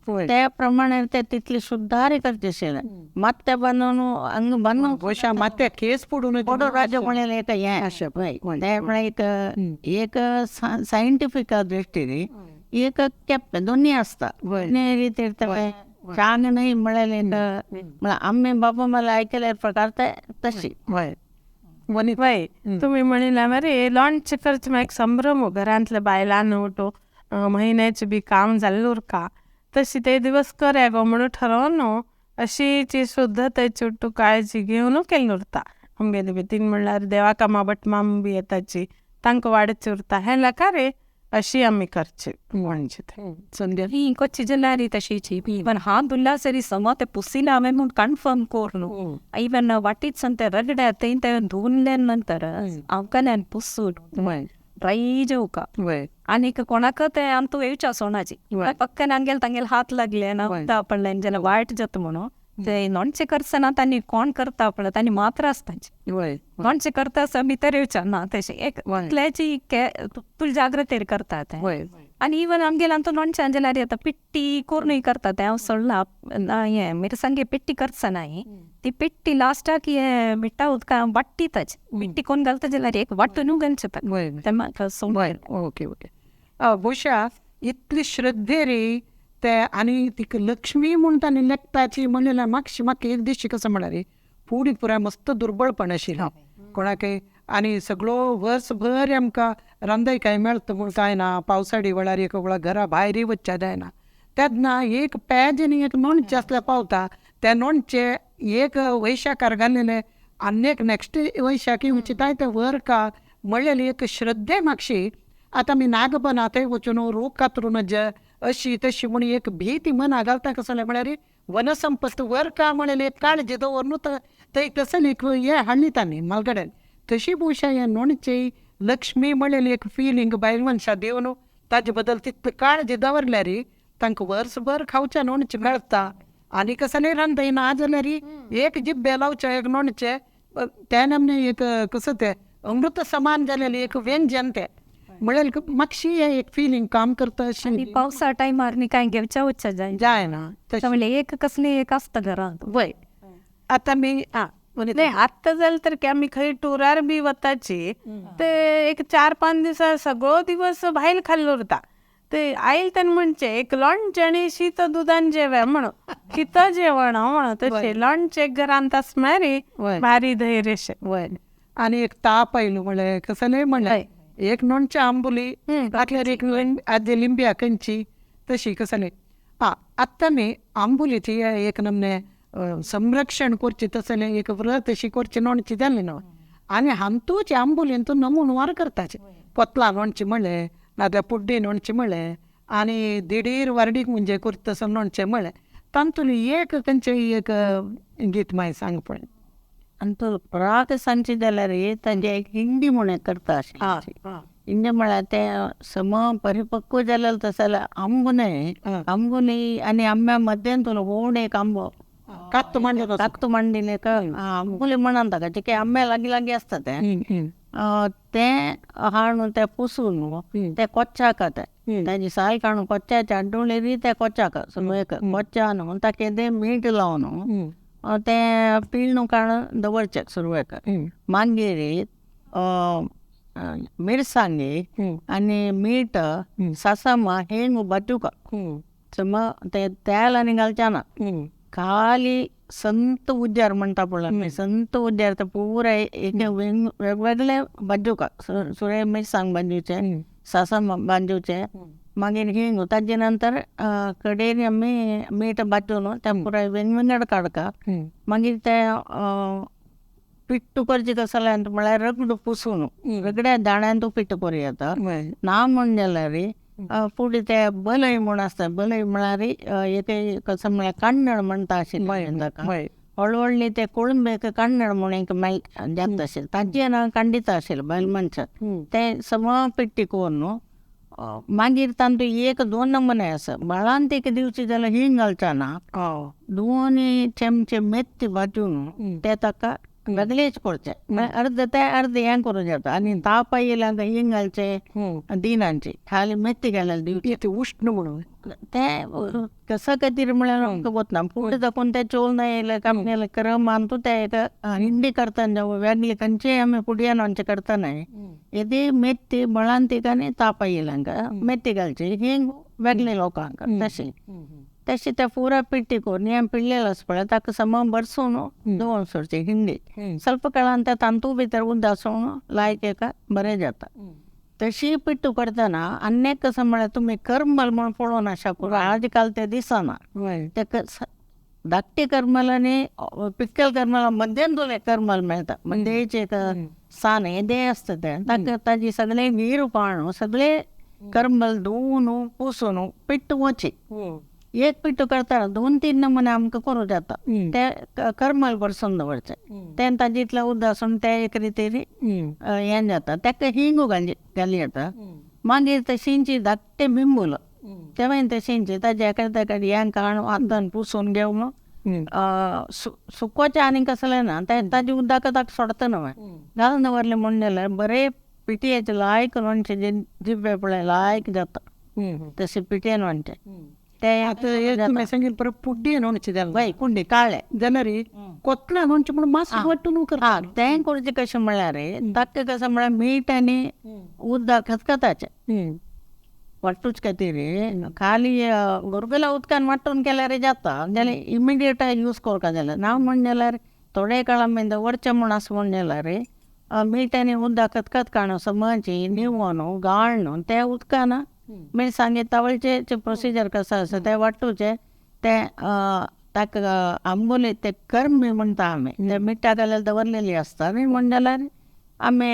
त्या प्रमाणे ते तितली शुद्धारी करचे आशिल्लें. मात्या बांदून अंग बांदून मात्या केस पडून पडून राज्य म्हणलें एक हें अशें पळय तें म्हळ्यार एक एक सायंटिफीक दृश्टीन एक केप्पें दोन्ही आसता रितीर ते चांग न्हय म्हणलें म्हळ्यार आमी बाबा मला आयकल्या प्रकार ते तशी. वय तुमी म्हणिल्लें मरे लॉन्च करचें म्हळ्यार एक संभ्रम घरांतल्या बायलां न्हू म्हयन्याचें बी काम जाल्लें उरका तशी ते दिवस करया गो म्हणून ठरोवन न्हू अशी ती शुद्धतेची उट्टू काळजी घेवन केल्ली उरता आमगेली बी तीन म्हणल्यार देवा कामा भटमाम बी येताची तांकां वाडची उरता हें लेखा रे अशी आमी करची म्हणजे संध्या ही कोच्ची जाल्यार तशीची इवन हात धुल्ला सरी समा ते पुसिला हांवें म्हूण कन्फर्म कोर न्हू इवन वाटीत सान ते रगड्या थंय ते धुवले नंतर हांवकाल्यान पुसून ड्राय जेवका आनीक कोणाक ते आमतू येवच्या सोणाची पक्कन आमगेले तांगेले हात लागले ना पडले जाल्यार वायट जाता म्हणून ते नोणचें करचना तांणी कोण करता पळय तांणी मात्र आसताची नोणचें करता आसा भितर येवच्या ना तशें एक इतल्याची तुल जाग्रतेर करता तें. आनी इवन आमगेले आमचो नोणचें जाल्यार आतां पिट्टी कोर्नूय करता तें हांव सोडलां हें मिरसांगे पिट्टी करचा नाय ती पिट्टी लास्टाक हें मिठा उदकां वाट्टीताच पिट्टी कोण घालता जाल्यार एक वाटून घालचें तें म्हाका ओके ओके भोशा इतली श्रद्धे रे ते आनी तिका लक्ष्मी म्हूण तांणी लेखताची म्हणलें मातशी म्हाका एक दीस कसो म्हळ्यार फुडें पुराय मस्त दुर्बळपण आशिल्लें कोणाकय आनी सगळो वर्सभर आमकां रांदय कांय मेळटा म्हूण कांय ना पावसाळी वेळार एक वेळार घरा भायरय वचचें जायना तेन्ना एक पेज आनी एक नोणचें आसल्यार पावता त्या नोणचें एक वैशाखार घाल्लेलें आनी एक नॅक्स्ट वैशाखी उचिताय तें वर का म्हणलेली एक श्रद्धे मातशी. आतां आमी नागबना थंय वचून रोग कातरून अशी तशी म्हूण एक भीती मना घालता कसलें म्हळ्यार वनसंपत वर का म्हणलें एक काळजी दवरून थंय तसलें एक हें हाडली तांणी मालगड्यान तशी भोवशा हें नोणचें लक्ष्मी म्हणलेली एक फिलींग बायल मनशां दिवन ताजे बद्दल तितली काळजी दवरल्यार तांकां वर्सभर खावचें नोणचें मेळटा आनी कसलें रांदय ना जाल्यार एक जिब्बे लावचें एक नोणचें तें आमने एक कसं तें अमृत समान जालेलें एक व्यंजन तें म्हणल्यार मातशी एक फिलींग काम करता आनी पावसा टायमार न्ही कांय घेवच्या वचच्या जाय जायना म्हणल्यार एक कसली एक आसता घरांत. वय आतां मी नाही आत्तां जालें तर की आमी खंय टुरार बी वताची ते एक 4-5 दिसा सगळो दिवस भायल खाल्लो उरता ते आयल तेन्ना म्हणचे एक लोणचें आनी शीत दुदान जेव्या म्हणून कितं जेवण म्हणून तशें लोणचें घरांत आसल्यार भारी धैर्य अशें. वय आनी एक ताप आयलो म्हणलें कसलें म्हणलें एक नोणचें आंबोली घातल्यार एक आदी लिंब्या कंची तशी कसलें. आं आतां मी आंबोलीची एक नमने संरक्षण करचें तसलें एक व्रत अशी करचें नोणचें जालें न्हू आनी हांतूच आंबोलीन तूं नमुनवार करताचें पोतलां नोणचें म्हणलें नाजाल्यार पुड्डी नोणचें म्हणलें आनी दिडीर वार्डीक म्हणजे करता तसो नोणचें म्हणलें तातूंत एक खंयचें एक गीत मागीर सांग पळय. आनी तो राग सांगची जाल्यार तांचे एक हिंडी म्हूण करता अशें हिंडी म्हळ्यार तें सम परिपक्व जालें तसो जाल्यार आंबो न्हय आंबो न्ही आनी आंब्या मद्यान तुलो व्हड एक आंबो कात्तू मांडले कात्तू मांडिले आंबोली म्हणून ताका जे काही आंबे लागीं लागीं आसता ते ते हाडून ते पुसून ते कोच्चाक ते ताजी साल काडून कोच्च्याचे आड्डुलेरी ते कोच्चाक सुरवेक कोच्चा न्हू ताका ते मीठ लावन ते पिळणू काडून दवरचे सुरवेक. मागीर मिरसांगी आनी मीठ सासमा हिंग भाजूका सम ते तेल आनी घालचे ना खाली संत उद्यार म्हणटा पळय संत उद्यार ते पुराय एक वेगवेगळे भाजूका सुरे मिरसांग भाजूचे सासम भाजूचे मागीर हिंग ताजे नंतर कडेन आमी मीठ भाजून ते पुराय वेगवेगळे काडका. मागीर ते पिट्टू करचे कसं म्हळ्यार रगडू पुसून रगड्या दाण्यान तूं पिट्टू करूं येता ना म्हण जाल्यार फुडें ते बलय म्हूण आसता बलय म्हळ्यार एक कसं म्हळ्यार काण्णड म्हणटा आशिल्लें ताका व्हडले व्हडले ते कोळंबेक काण्णड म्हूण एक मेळ जाता आशिल्लें ताजें ना कांडिता आशिल्लें बायल मनशां ते सम पिट्टी करून मागीर तांतूं एक दोन नमुने आसा बाळांत एक दिवची जाल्यार हिंग घालचा ना दोन चमचे मेथी भाजून ते ताका वेगळेच करचे अर्द ते अर्द हें करूं जाता आनी ताप आयिल्ल्या हिंग घालचे दिनांची खाली मेथी घाल्यार दिवची ते उश्ण म्हणून ते कसं खातीर म्हळ्यार आमकां वतना फुडें दाखोवन ते चोल येयले काय करम मानतो ते एक हिंडी करतना वेगळे खंयचे आमी पुडयान आमचे करतना येदी मेथी बळांतीक आनी ताप आयिल्ल्यांक मेथी घालची हिंग वेगळे लोकांक तशें तशें ते पुरा पिट्टी करून हें पिळ्ळेलें आसा पळय ताका सम बरसून दवरून सोडची हिंडी ಸ್ವಲ್ಪ काळान ते तांतू भितर उदक सोडून लायक एका बरें जाता. तशी पिट्टू करतना आनी कसं म्हळ्यार तुमी करमल म्हूण पळोवन आसा आज काल ते दिसना ते धाकटे करमल आनी पिक्कल करमला मध्यान तुला करमल मेळटा म्हणजे एक सान येदें आसता तें ताका ताजी सगळें नीर पाळून सगळे करमल धुवून पुसून पिट्टू वची एक पिट्टू करतना दोन तीन नमुने आमकां करूं जाता ते करमल भरसून दवरचे तें ताजे इतलें उदक आसून ते एक रितीन हें जाता ताका हिंग घाली येता. मागीर तशींची धाकटे बिंबूल तेवूय तशींची ताजे एका ताका हें काडून हातान पुसून घेवन सुकोचें आनी कसलें ना तें ताजें उदक ताका सोडता न्हय घालून दवरलें म्हूण जाल्यार बरें पिठयेचें लायक लोणचें जिब्बे पळय लायक जाता तशें पिठयेन लोणचें ते आतां सांगील परत पुड्डी लोणचें जालें वय कुंडी काळें जाल्यार कोतलां लोणचें म्हूण मातसें वांटून करता तें करचें कशें म्हळ्यार ताका कसं म्हळ्यार मीठ आनी उदक खतखताचें वांटूच खातीर खाली गोरगुला उदकान वांटून केल्यार जाता जाल्यार इमिडिएट यूज करपा जाल्यार ना म्हण जाल्यार थोडे काळ आमी दवरचें म्हूण आसा म्हण जाल्यार मीठ आनी उदक खतखत काडून समची निवोन गाळून तें उदकान मिरसांगे तावळचे प्रोसिजर कसं आसा तें वांटूचें तें ताका आंबोली ते करमी म्हणटा आमी ते मिठा घाल्यार दवरलेली आसता आनी म्हण जाल्यार आमी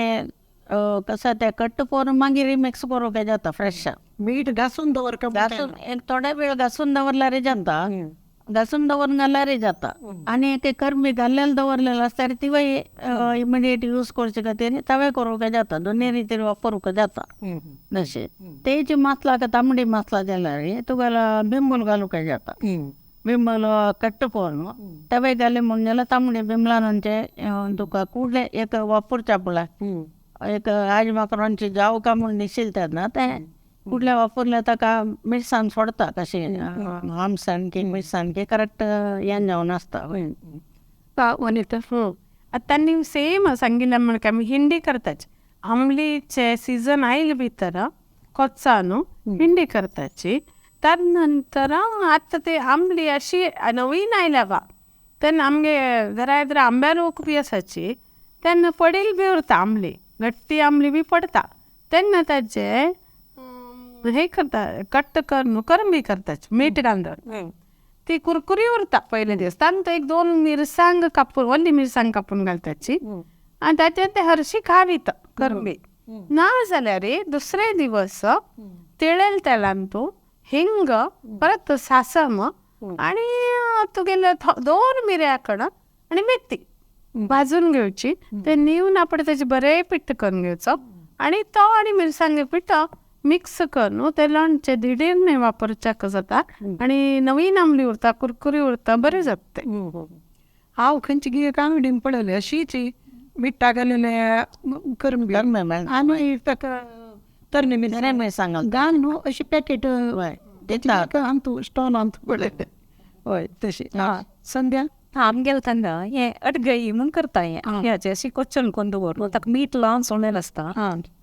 कसं तें कट्ट करून मागीर मिक्स करूंक जाता फ्रेश मीठ घासून दवर घासून एक थोडे वेळ घासून दवरल्यार जाता घासून दवरून घाल्यारय जाता आनी ते करमी घाल्लेले दवरलेले आसता तिवूय इमिडिएट यूज करचे खातीर तवे करूंक जाता दोनूय रितीन वापरूंक जाता तशें तेजी मासला तांबडी मासला जाल्यार तुका बिंबूल घालूंक जाता बिंबल कट्ट करून तवे घाले म्हूण जाल्यार तांबडी बिंबलांचे तुका कुडले एक वापरच्या पळय एक आज म्हाका जावं काय म्हूण दिशिल्लें तेन्ना तें कुडल्या वापरल्या ताका मिरसांग सोडता कशें आमसाण की मिरसांग की करेक्ट हें जावन आसता. वनिता आतां तांणी सेम सांगिल्लें म्हण आमी हिंडी करताची आंबलीचे सिजन आयले भितर कोच्चा न्हू हिंडी करताची. त्या नंतर आतां ते आंबली अशी नवीन आयल्या बा तेन्ना आमगे घरा येत्र आंब्या रोख बी आसाची तेन्ना पडील बी उरता आंबली घट्टी आंबली बी पडटा तेन्ना ताजे हे करता कट्ट करून करंबी करताची मीठ घालून ती कुरकुरी उरता पयले दीस. तांतूत एक दोन मिरसांग कापून वल्ली मिरसांग कापून घालताची आनी ताचेर ते हरशी खावीत करंबी. ना जाल्यार दुसरे दिवस तेळेल तेलान तूं हिंग परत सासम आनी तुगेले दोन मिरयां कण आनी मेथी भाजून घेवची ते निवून आपण ताचे बरें पिट्ट करून घेवचो आनी तो आनी मिरसांगे पिठो मिक्स करून ते लोणचें दिडीर न्हय वापरच्याक जाता आनी नवीन आंबली उरता, कुरकुरी उरता, बरें जाता तें. हांव खंयची गी एक आंगडीन पळयलें अशीच मिठा घालेलें करंबी आनी ताका तरणे मिरसांग घाल न्हू अशी पॅकेट आमतू स्टॉल आमतू पळयलें. हय तशी. हां संध्या आमगेले थांगा हें अडगई म्हूण करता हें हेचे अशी कोच्चल कोन्न दवरलो ताका मीठ लावन सोडलेलें आसता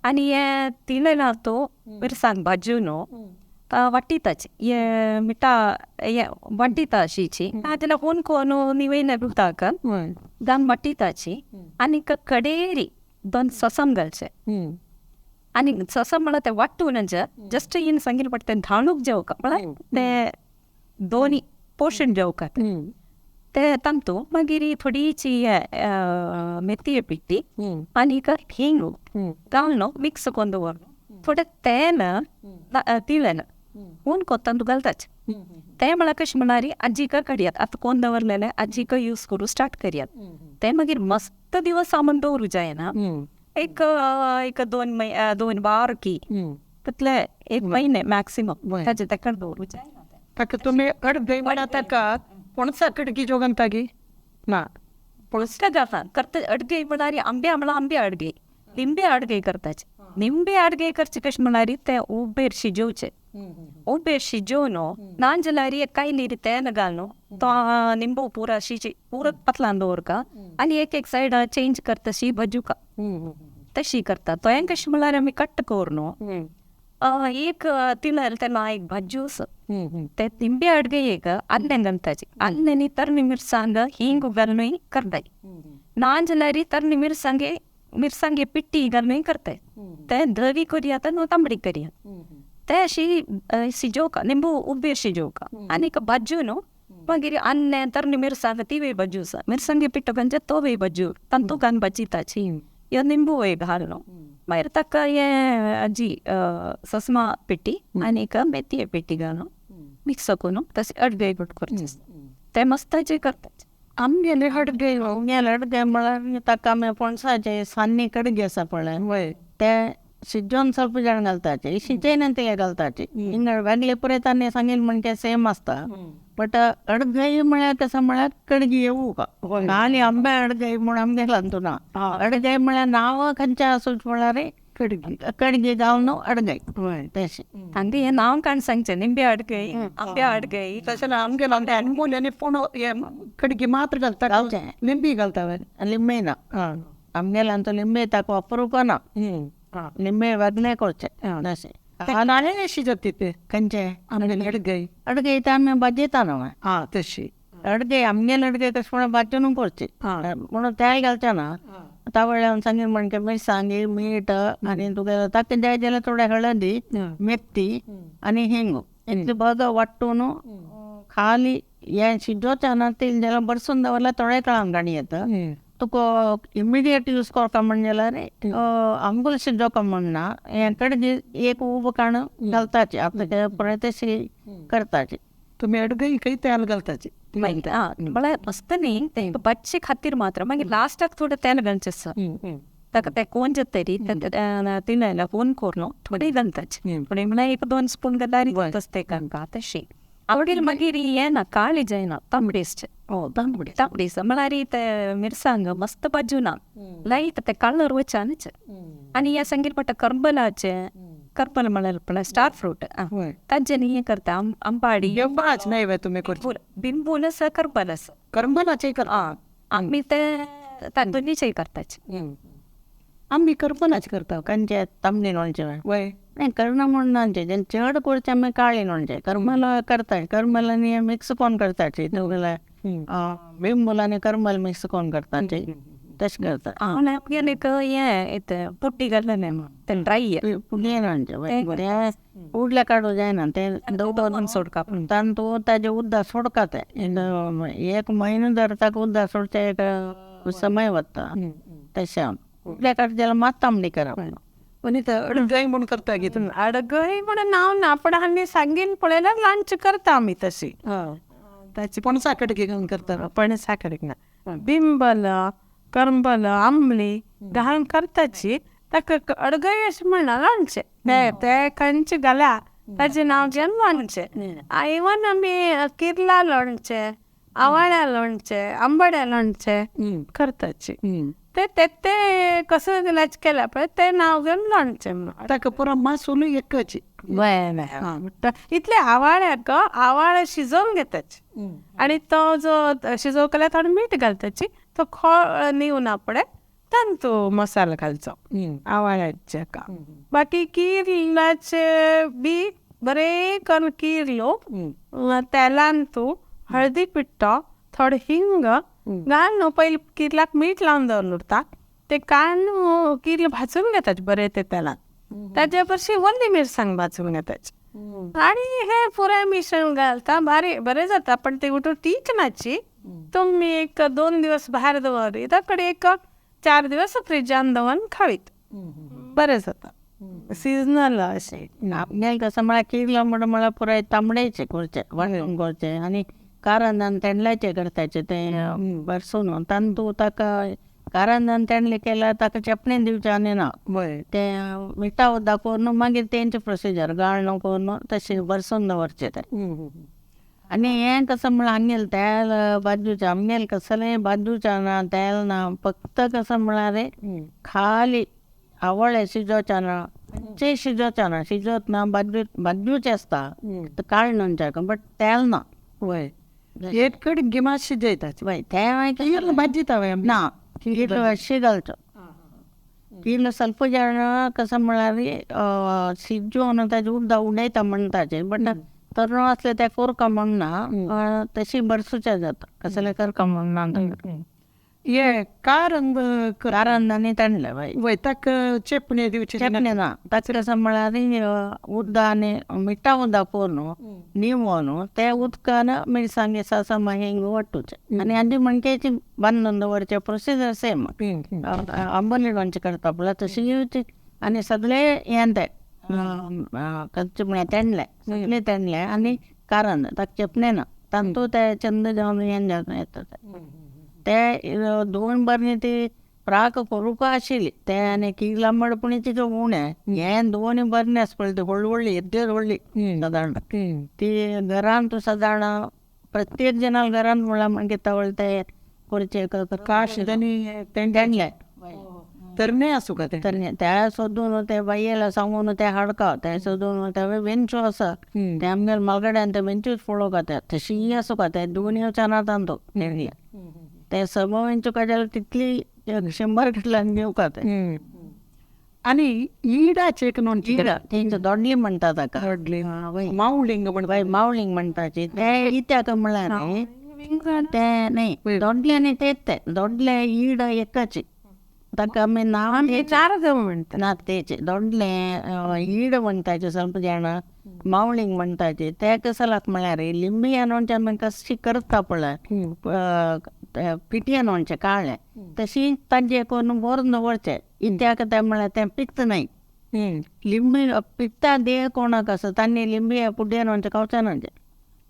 आनी हें तिळेला तो मिरसांग भाजून वाटीताची हे मिठा हे वाटीता अशीची नाजाल्यार कोण कोण निवयल्या उदक घालून वाटीताची आनी कडेरी दोन ससम घालचे आनी ससम म्हळ्यार तें वांटून जस्ट इन सांगिल्लें पडटा तें धाणूक जेवका म्हळ्यार तें दोनी पोशण जेवका ते तांतू मागीर थोडीशी मेथये पिट्टी आनी हिंग घालून मिक्स करून दवरलो थोडें तेल तिळेल हून कोत्तांतू घालताच तें म्हळ्यार कशें म्हळ्यार आजीक काडयात आतां कोण दवरलेलें आजीक यूज करूं स्टार्ट करयात तें मागीर मस्त दिवस सामान दवरूं जायना एक एक 2 बारकी तितले 1 महिने मॅक्सिमम ताजे ताका दवरूं जायना. ताका तुमी अडगय म्हणा ताका पणसा कडकी जोगंतागी ना पणसा जाता करता अडगय म्हळ्यार आंब्या म्हळ्यार आंब्या अडगय लिंबे अडगय करताचे निंबे अडगय करचे कशें म्हळ्यार ते उबेर शिजोवचे उबेर शिजोवन ना जाल्यार एक कायलीर तेल घालून तो निंबू पुरा शिजी पुरा पतलान दवरका आनी एक एक सायड चेंज करता शी भजुका तशी करता. तो कशें म्हळ्यार आमी कट करून एक तिळेल तेन्ना एक भाजूस ते निंबे अडगयेक आल्लें घालताची आल्लें तरणी मिरसांग हिंग घालून करताय ना जाल्यार तरणी मिरसांगे मिरसांगे पिट्टी घालून करताय ते धवी करयात न्हू तांबडी करयात ते अशी शिजोवका निंबू उबेर शिजोवका आनी भाजू न्हू मागीर आल्लें तरणी मिरसांग तिवूय भाजूस मिरसांगे पिट्टो घालचे तोवूय भाजू तांतू घालून भाजिताची ह्यो निंबू घालून मागीर ताका हें जी ससमा पिट्टी आनी मेथये पिट्टी घालून मिक्स करून तशें अडगय गोट करचें तें मस्ताचें करतात. आमगेले हडगे आमगेले अडगे म्हळ्यार ताका आमी पणसाचे सान्नी कडगे आसा पळय ते शिजोवन ಸ್ವಲ್ಪ जाण घालताचे शिजयना ते घालताचे हिंगा वेगळे पुरयतानी सांगील म्हणजे सेम आसता बट अडगय म्हळ्यार कसं म्हळ्यार कडगी येवू का आनी आंबे अडगय म्हूण आमगेले अंतू ना अडगय म्हळ्यार नांव खंयचें आसूच म्हळ्यार कडगी कडगी जावन अडगय तशें हांगा हें नांव काण सांगचें निंबे अडगय आंब्या अडगय तशें आमगेले आमचे अनमोल पूण कडगी मात्र घालता लिंबी घालता लिंबे ना आमगेले आमचो लिंबे ताका वापरूंक ना लिंबे वेगळे करचे तशें नाणे शिजत ते खंयचे आमगेले अडगय अडगय ते आमी भाजयता न्हू. आं तशी अडगय आमगेले अडगय तशें म्हणून भाजून करची म्हणून तेल घालचें ना तावळ्यान सांगील म्हणजे मिरसांगी मीठ आनी तुगे ताका जाय जाल्यार थोडे हळदी मेथी आनी हिंग इतलें बरो वांटून खाली हें शिजोवचें ना तेल जाल्यार बरसून दवरल्यार थोडे काळान घाणी येता तुका इमिडिएट यूज करता म्हण जाल्यार आंबूल शिजोवका म्हण ना हें कडगी एक उब काण घालताची आतां पळय तशी करताची. तुमी अडगय खंय तेल घालताची म्हळ्यार मस्त न्ही तें भाजचे खातीर मात्र मागीर लास्टाक थोडें तेल घालचें आसता ताका तें कोण जातरी तिळेला कोण करून थोडें घालताचें थोडें म्हळ्यार 1-2 स्पून घाल्यार आसता तांकां तशें. आवडील मागीर हें ना काळी जायना तांबडीसचें तांबडी तांबडीस म्हळ्यार ते मिरसांग मस्त भाजूना लायट ते कलर वचानच. आनी हें सांगील पडटा करबलाचें करबल म्हळ्यार पळय स्टार फ्रूट ताजें हें करता आंबाडी बिंबाच न्हय वे तुमी करता बिंबूल आसा करबल आसा करबलाचें करता आमी ते दोनीचेय करताचे. आमी करबलाचें करता खंयचे तांबडी लोणचें वय नाही करना म्हूण ना जें चड करचें आमी काळी लोणचें करमल करताय करमल आनी मिक्स कोण करताची बिंबूल आनी करमल मिक्स कोण करताची तशें करता. आमगेलें एक हें पुड्डी घातलेलें तें ड्राय पुडये लोणचें तें उडले काडूं जायना तें दवरून सोडका तातूंत ताजें उदक सोडका तें 1 म्हयनो धर ताका उदक सोडचें एक समय वता तशें उडले काडलें जाल्यार मात तांबडी करप. वनिता अडगय म्हूण करता गे तुमी? अडगय म्हणून नांव ना पण आमी सांगीन पळयल्यार लांच करता आमी तशी. ताची पणसा कडकी घालून करता? पणसा कडकी ना बिंबल करंबल आंबली घालून करताची ताका अडगय अशें म्हणना लोणचें ते खंयचे घाल्या ताजें नांव घेवन लोणचें. इवन आमी किर्ला लोणचें, आवाळ्या लोणचें, आंबाड्या लोणचें करताची. ते ते कसं केल्या पळय ते नांव घेवन लोणचें म्हणून. ताका पुरो मासोलू एकच. इतले आवाळ्याक आवाळ शिजोवन घेताची आनी तो जो शिजोव केल्यार थोडें मीठ घालताची, तो खोळ निवना पळय तांतू मसालो घालचो आवाळ्याचे. बाकी किर्लाचे बी बरें करून किर्लो तेलान तूं हळदी पिट्टो थोडे हिंग घाल न्हू. पयलीं किर्लाक मीठ लावन दवरलें उरता ते काडून किर्ल भाजून घेतात बरें ते तेलान, ताजे परशी वल्ली मिरसांग भाजून घेताची आनी हे पुराय मिश्रण घालता बारीक बरें जाता. पण ते उठून तीच नाची तुमी एक 2 दिवस भायर दवरी ताकडे एक 4 दिवस फ्रिजान दवरून खावीत बरें जाता. सिजनल अशें आपल्याक कसं म्हळ्यार किर्ल म्हणून म्हळ्यार पुराय तांबडेचे करचे वांटून करचे आनी कारंजान तेंडल्याचे करताचे ते बरसून तांतू ताका कारंजान तेंडले केल्यार ताका चेपणे दिवचें आनी ना ते मिठा उदक करून मागीर तेंचे प्रोसिजर गाळण करून तशें बरसून दवरचें ते. आनी हें कसं म्हळ्यार आमगेलें तेल बाजूचें आमगेलें कसलें बाजूचें ना तेल ना, फक्त कसं म्हळ्यार खाली आवळे शिजोवचें ना, ते शिजोवचें ना, शिजोवच ना, बाजूचें आसता काडून बट तेल ना. वय एक कडेन गिमा शिजयतात वय तें मागीर भाजीता वय ना किर्ल अशें घालचो. किर्ल ಸ್ವಲ್ಪ ಜನ कसं म्हळ्यार शिजोवन ताजें उदक उडयता म्हणटाचे बट तरणो आसले ते करका म्हणना तशी बरसूचे जाता कसलें करका म्हणना. हे कारंद कारंद आनी तेंडले वय वय ताका चेपणे दिवचें चेपणे ना. ताका कसं म्हळ्यार उदक आनी मिठा उदक करून निवोन ते उदकान मिरसांगे सासम हिंग वाटूचें आनी आनी मणक्याची बांदून दवरचें. प्रोसिजर सेम आंबोली लोणचें करता पळय तशी आनी सगळे हें ते कच्चे म्हळ्यार तेंडले सगळे तेंडले आनी कारंद ताका चेपणे ना तांतू ते चंद जावन हें जावन येता ते 2 बरणी ती प्राक करूंक आशिल्ली ते आनी किर्ल आंबट पूण तिचो उणें हें 2 बरणी आसा पळय ती व्हडली व्हडली येद्दी व्हडली सादारण ती घरान तूं सादारण प्रत्येक जणां घरान म्हणल्यार मागीर तवळ ते करचे काश आनी तेंडले तरणे आसूं का ते तरणे त्या सोदून ते बायेला सांगून ते हाडका ते सोदून ते वेंचो आसा ते आमगेर मालगड्यान ते वेंचूच पळोवंक ते तशी आसूं का ते 2 वचना तांतो तेंडले ते सम वेंचू काडल्यार तितली 100 कितल्यान घेवका ते. आनी इडाचे एक लोणचें इडा तेंचे दोडली म्हणटा ताका दोडली मावलिंग म्हणटा मावलिंग म्हणटाची ते कित्याक म्हळ्यार न्ही ते न्ही दोडले आनी तेच ते दोडले इड एकाची ताका आमी नांव नारद म्हणटा ना तेचे दोडले इड म्हणटाचे ಸ್ವಲ್ಪ जाणां मावलिंग म्हणटाचे ते कसलाक म्हळ्यार लिंबी लोणचें आमी कशी करता पळय पिठये लोणचें काळ्ळें तशी ताजें करून व्हरून दवरचें कित्याक तें म्हळ्यार तें पित्त न्हय लिंबी पित्ता देह कोणाक आसा तांणी लिंबी पुड्ये लोणचें खावचें ना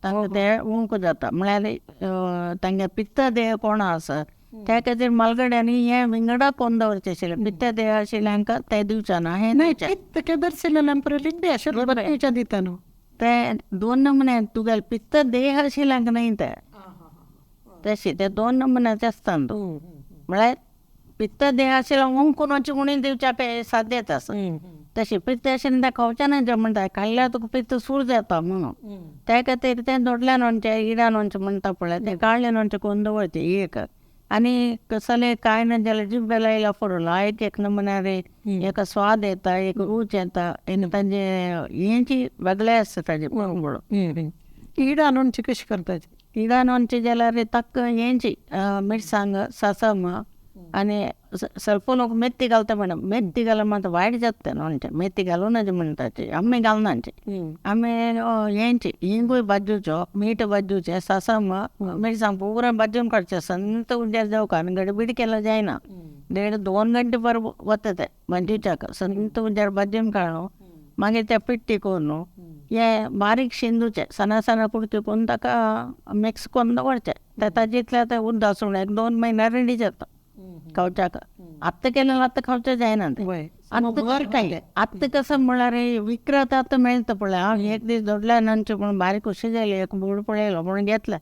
तांकां तें उंक जाता म्हळ्यार तांगे पित्त देह कोणा आसा त्या खातीर मालगड्यांनी हें विंगडा कोन्न दवरचें आशिल्लें पित्त देह आशिल्ल्यांक तें दिवचें ना हें दिवचें. पित्त केदर अशें दिता न्हू ते 2 नमुने तुगेले पित्त देह आशिल्ल्यांक न्हय ते तशें ते 2 नमुन्याचे आसता न्हू म्हळ्यार पित्त देह आशिल्ल्या ओंकून उणी दिवच्या साध्यच आसा तशें पित्त आशिल्लें तें खावचें न्हय जें म्हणटा खाल्ल्यार तुका पित्त सूर जाता म्हणून त्या खातीर तें दोडल्या लोणचें इडा लोणचें म्हणटा पळय तें काळ्ळें लोणचें करून दवरचें एक आनी कसलें कांय ना जाल्यार जिब्बे लायला पडलो एक एक नमुन्यार एक स्वाद येता एक रूच येता आनी ताजें हेंची वेगळें आसता ताजें पळोवंक. इडा लोणचें कशें करतात? इडा लोणचें जाल्यार ताका हेंची मिरसांग सासम आनी ಸ್ವಲ್ಪ लोक मेथी घालता मॅडम. मेथी घाल्यार मात वायट जाता लोणचें. मेथी घालूं म्हणटाचे आमी घालनाचे आमी हेंची हिंगूय भाजूचो मीठ भाजूचें सासम मिरसांग पुरा भाजून काडचें संत उद्यार जावका आनी गडबीड केल्यार जायना 1.5-2 घंटे पर वता ते भाजूच्याक संत उद्यार भाजून काडून मागीर ते पिट्टी करून हे बारीक शिंदूचे सणा सणा कुडके करून ताका मिक्स करून दवरचें. ताजें इतलें आतां उद्दा सोडून 1-2 म्हयन्या रेडी जाता खावच्याक. आत्तां केलें आत्तां खावचें जायना तें. आतां कसं म्हळ्यार विक्रत आतां मेळटा पळय. हांव एक दीस दोडल्या नंतर पूण बारीक खुशी जाली, एक बोड पळयलो म्हणून घेतला,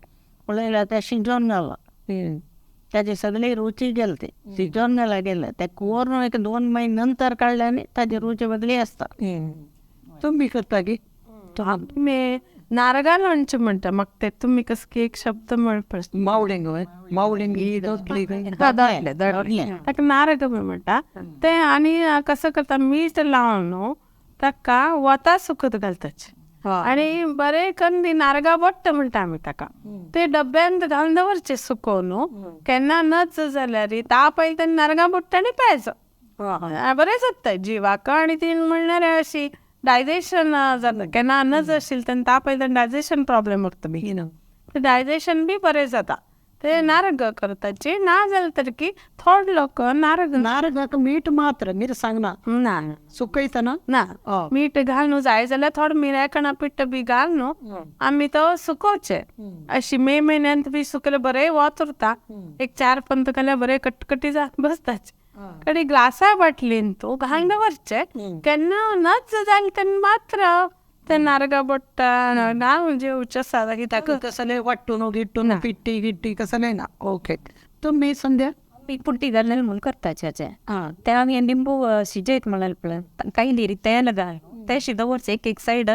पळयला ते शिजोवन घालो, ताजी सगळी रुची गेली, ती शिजोवन घाला गेले ते कोरून एक 2 महिने नंतर काडले आनी ताजी रुची वेगळी आसता. तुमी करता की तुमी नारगा लोणचें म्हणटा म्हाका ते तुमी कसो की एक शब्द म्हणपा मावळींग मावळींग ही ताका नारग बी म्हणटा ते. आनी कसो करता मीठ लावन न्हू ताका वता सुकत घालताचे आनी बरें करून ती नारगा बोट्ट म्हणटा आमी ताका, ते डब्यांत घालून दवरचे सुकोवन न्हू, केन्ना नच जाल्यार ताप आयलो तेन्ना नारगा बोट्ट आनी प्यायचो, बरें जाता जिवाक. आनी ती म्हणल्यार अशी डायजेशन जाता, केन्ना नज आशिल्लें तेन्ना ताप आयलो तेन्ना डायजेशन प्रॉब्लेम उरता बी, ते डायजेशन बी बरें जाता. ते नारग करताची ना जालें तर की थोडे लोक नारग नारगाक मीठ मात्र मिरसांग ना ना सुकयतना ना मीठ घालून जाय जाल्यार थोडे मिऱ्याकणा पिट्ट बी घाल न्हू आमी तो सुकोवचे. अशी मे म्हयन्यांत बी सुकले बरें वत उरता, एक 4 पंत घाल्यार बरें कटकटी जावन बसताचे. कडे ग्लासा बाटलीन तूं घालून दवरचे, केन्ना नच जालें तेन्ना मात्र ते नारगा बोट्टा ना जेवचें आसा की ताका कसलें वाट्टून गिट्टून पिट्टी गिट्टी कसलें ना. ओके तुमी संध्या पुट्टी घालून म्हणून करताचे ते आमी लिंबू शिजयत म्हळ्यार पळय कायली तेल घाल ते शिजोवरचे एक एक सायड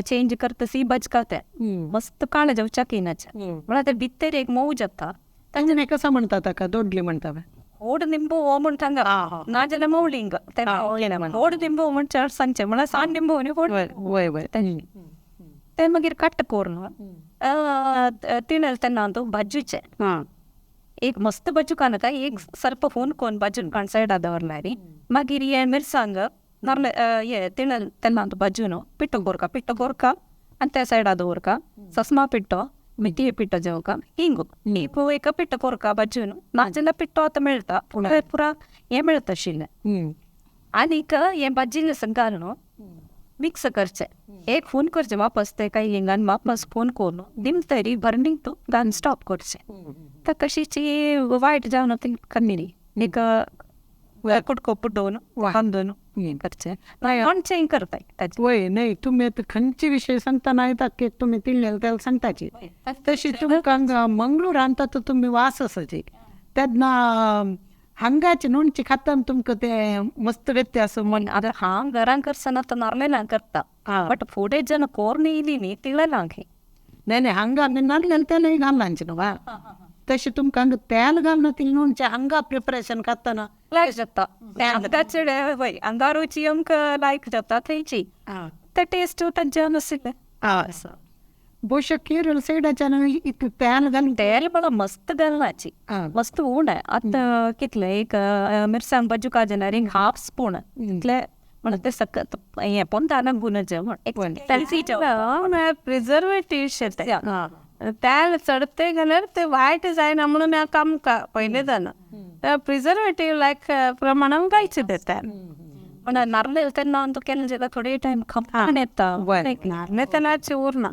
चेंज करता सी बजकाते मस्त काळ जेवच्या किनाचे म्हळ्यार ते भितर एक मोव जाता. तांचे कसं म्हणटा ताका दोडली म्हणटा होड लिंबू हो म्हणटा ना जाल्यार मौलिंग होड लिंबू म्हण चड सांगचें म्हळ्यार सान लिंबू न्ही होड वय वय ते मागीर कट करून तिणें तेन्ना तूं भाजूचें एक मस्त भाजू नाका एक सर्प फोन कोन भाजून काण सायडा दवरल्यार मागीर हे मिरसांग नाल्ल हे तिणें तेन्ना तूं भाजून पिट्टो कोरका पिट्टो कोरका आनी त्या सायडा दवरका सस्मा पिट्टो मेथये पिट्टो जेवका हिंगू हिंगू एक पिट्टो कोरका भाजून नाजाल्यार पिट्टो आतां मेळटा पुरा पुरा हें मेळटा आशिल्लें. आनीक हें भाजिल्लें सगळें घालून मिक्स करचें एक फोन करचें वापस ते काही हिंगान वापस फोन करून दिम तरी बर्निंग तूं घालून स्टॉप करचें. तर कशीची वायट जावन ती कमी न्ही एक कुटको पुटोवन बांदून हें करचें लोणचें करताय ताचें. वय न्हय तुमी आतां खंयचे विशय सांगता येता की तुमी तिळ्ळे तेल सांगताची तशी तुमकां मंगळूरांत आतां तुमी वास आसाची तेन्ना हांगाचे लोणचें खाता तुमकां ते मस्त व्यत्यास म्हण आतां हांव घरान करसना तर नॉर्मल करता बट फुडें जेन्ना कोर्न येयली न्ही तिळें हांगा. न्हय न्हय हांगा आमी नाल्ल तेलय घालनाचे न्हू वा तशें तुमकां हांगा तेल घालना ती लोणचें हांगा प्रिपरेशन करतना लायक जाता हांगा वय हांगा रुची आमकां लायक जाता थंयची ते टेस्ट तांचे नाशिल्लें. आसा ಬಹುಶಃ केरळ सायडाच्यान इतलें तेल घालून तेल बरो मस्त घालनाची मस्त उणें आतां कितलें एक मिरसांग भाजू काजनार एक हाफ स्पून इतलें म्हणून ते सकत हें पोंदान गुण जेवण म्हळ्यार प्रिजर्वेटीव शें तें तेल चडते घाल्यार ते वायट जायना म्हणून आमकां पयलें जाणा प्रिजर्वेटीव लायक प्रमाणान घालचें तें तेल. पण नारले तेन्ना अंतू केन्ना जाता थोडे टायम खपण येता नारले तेलाची उरना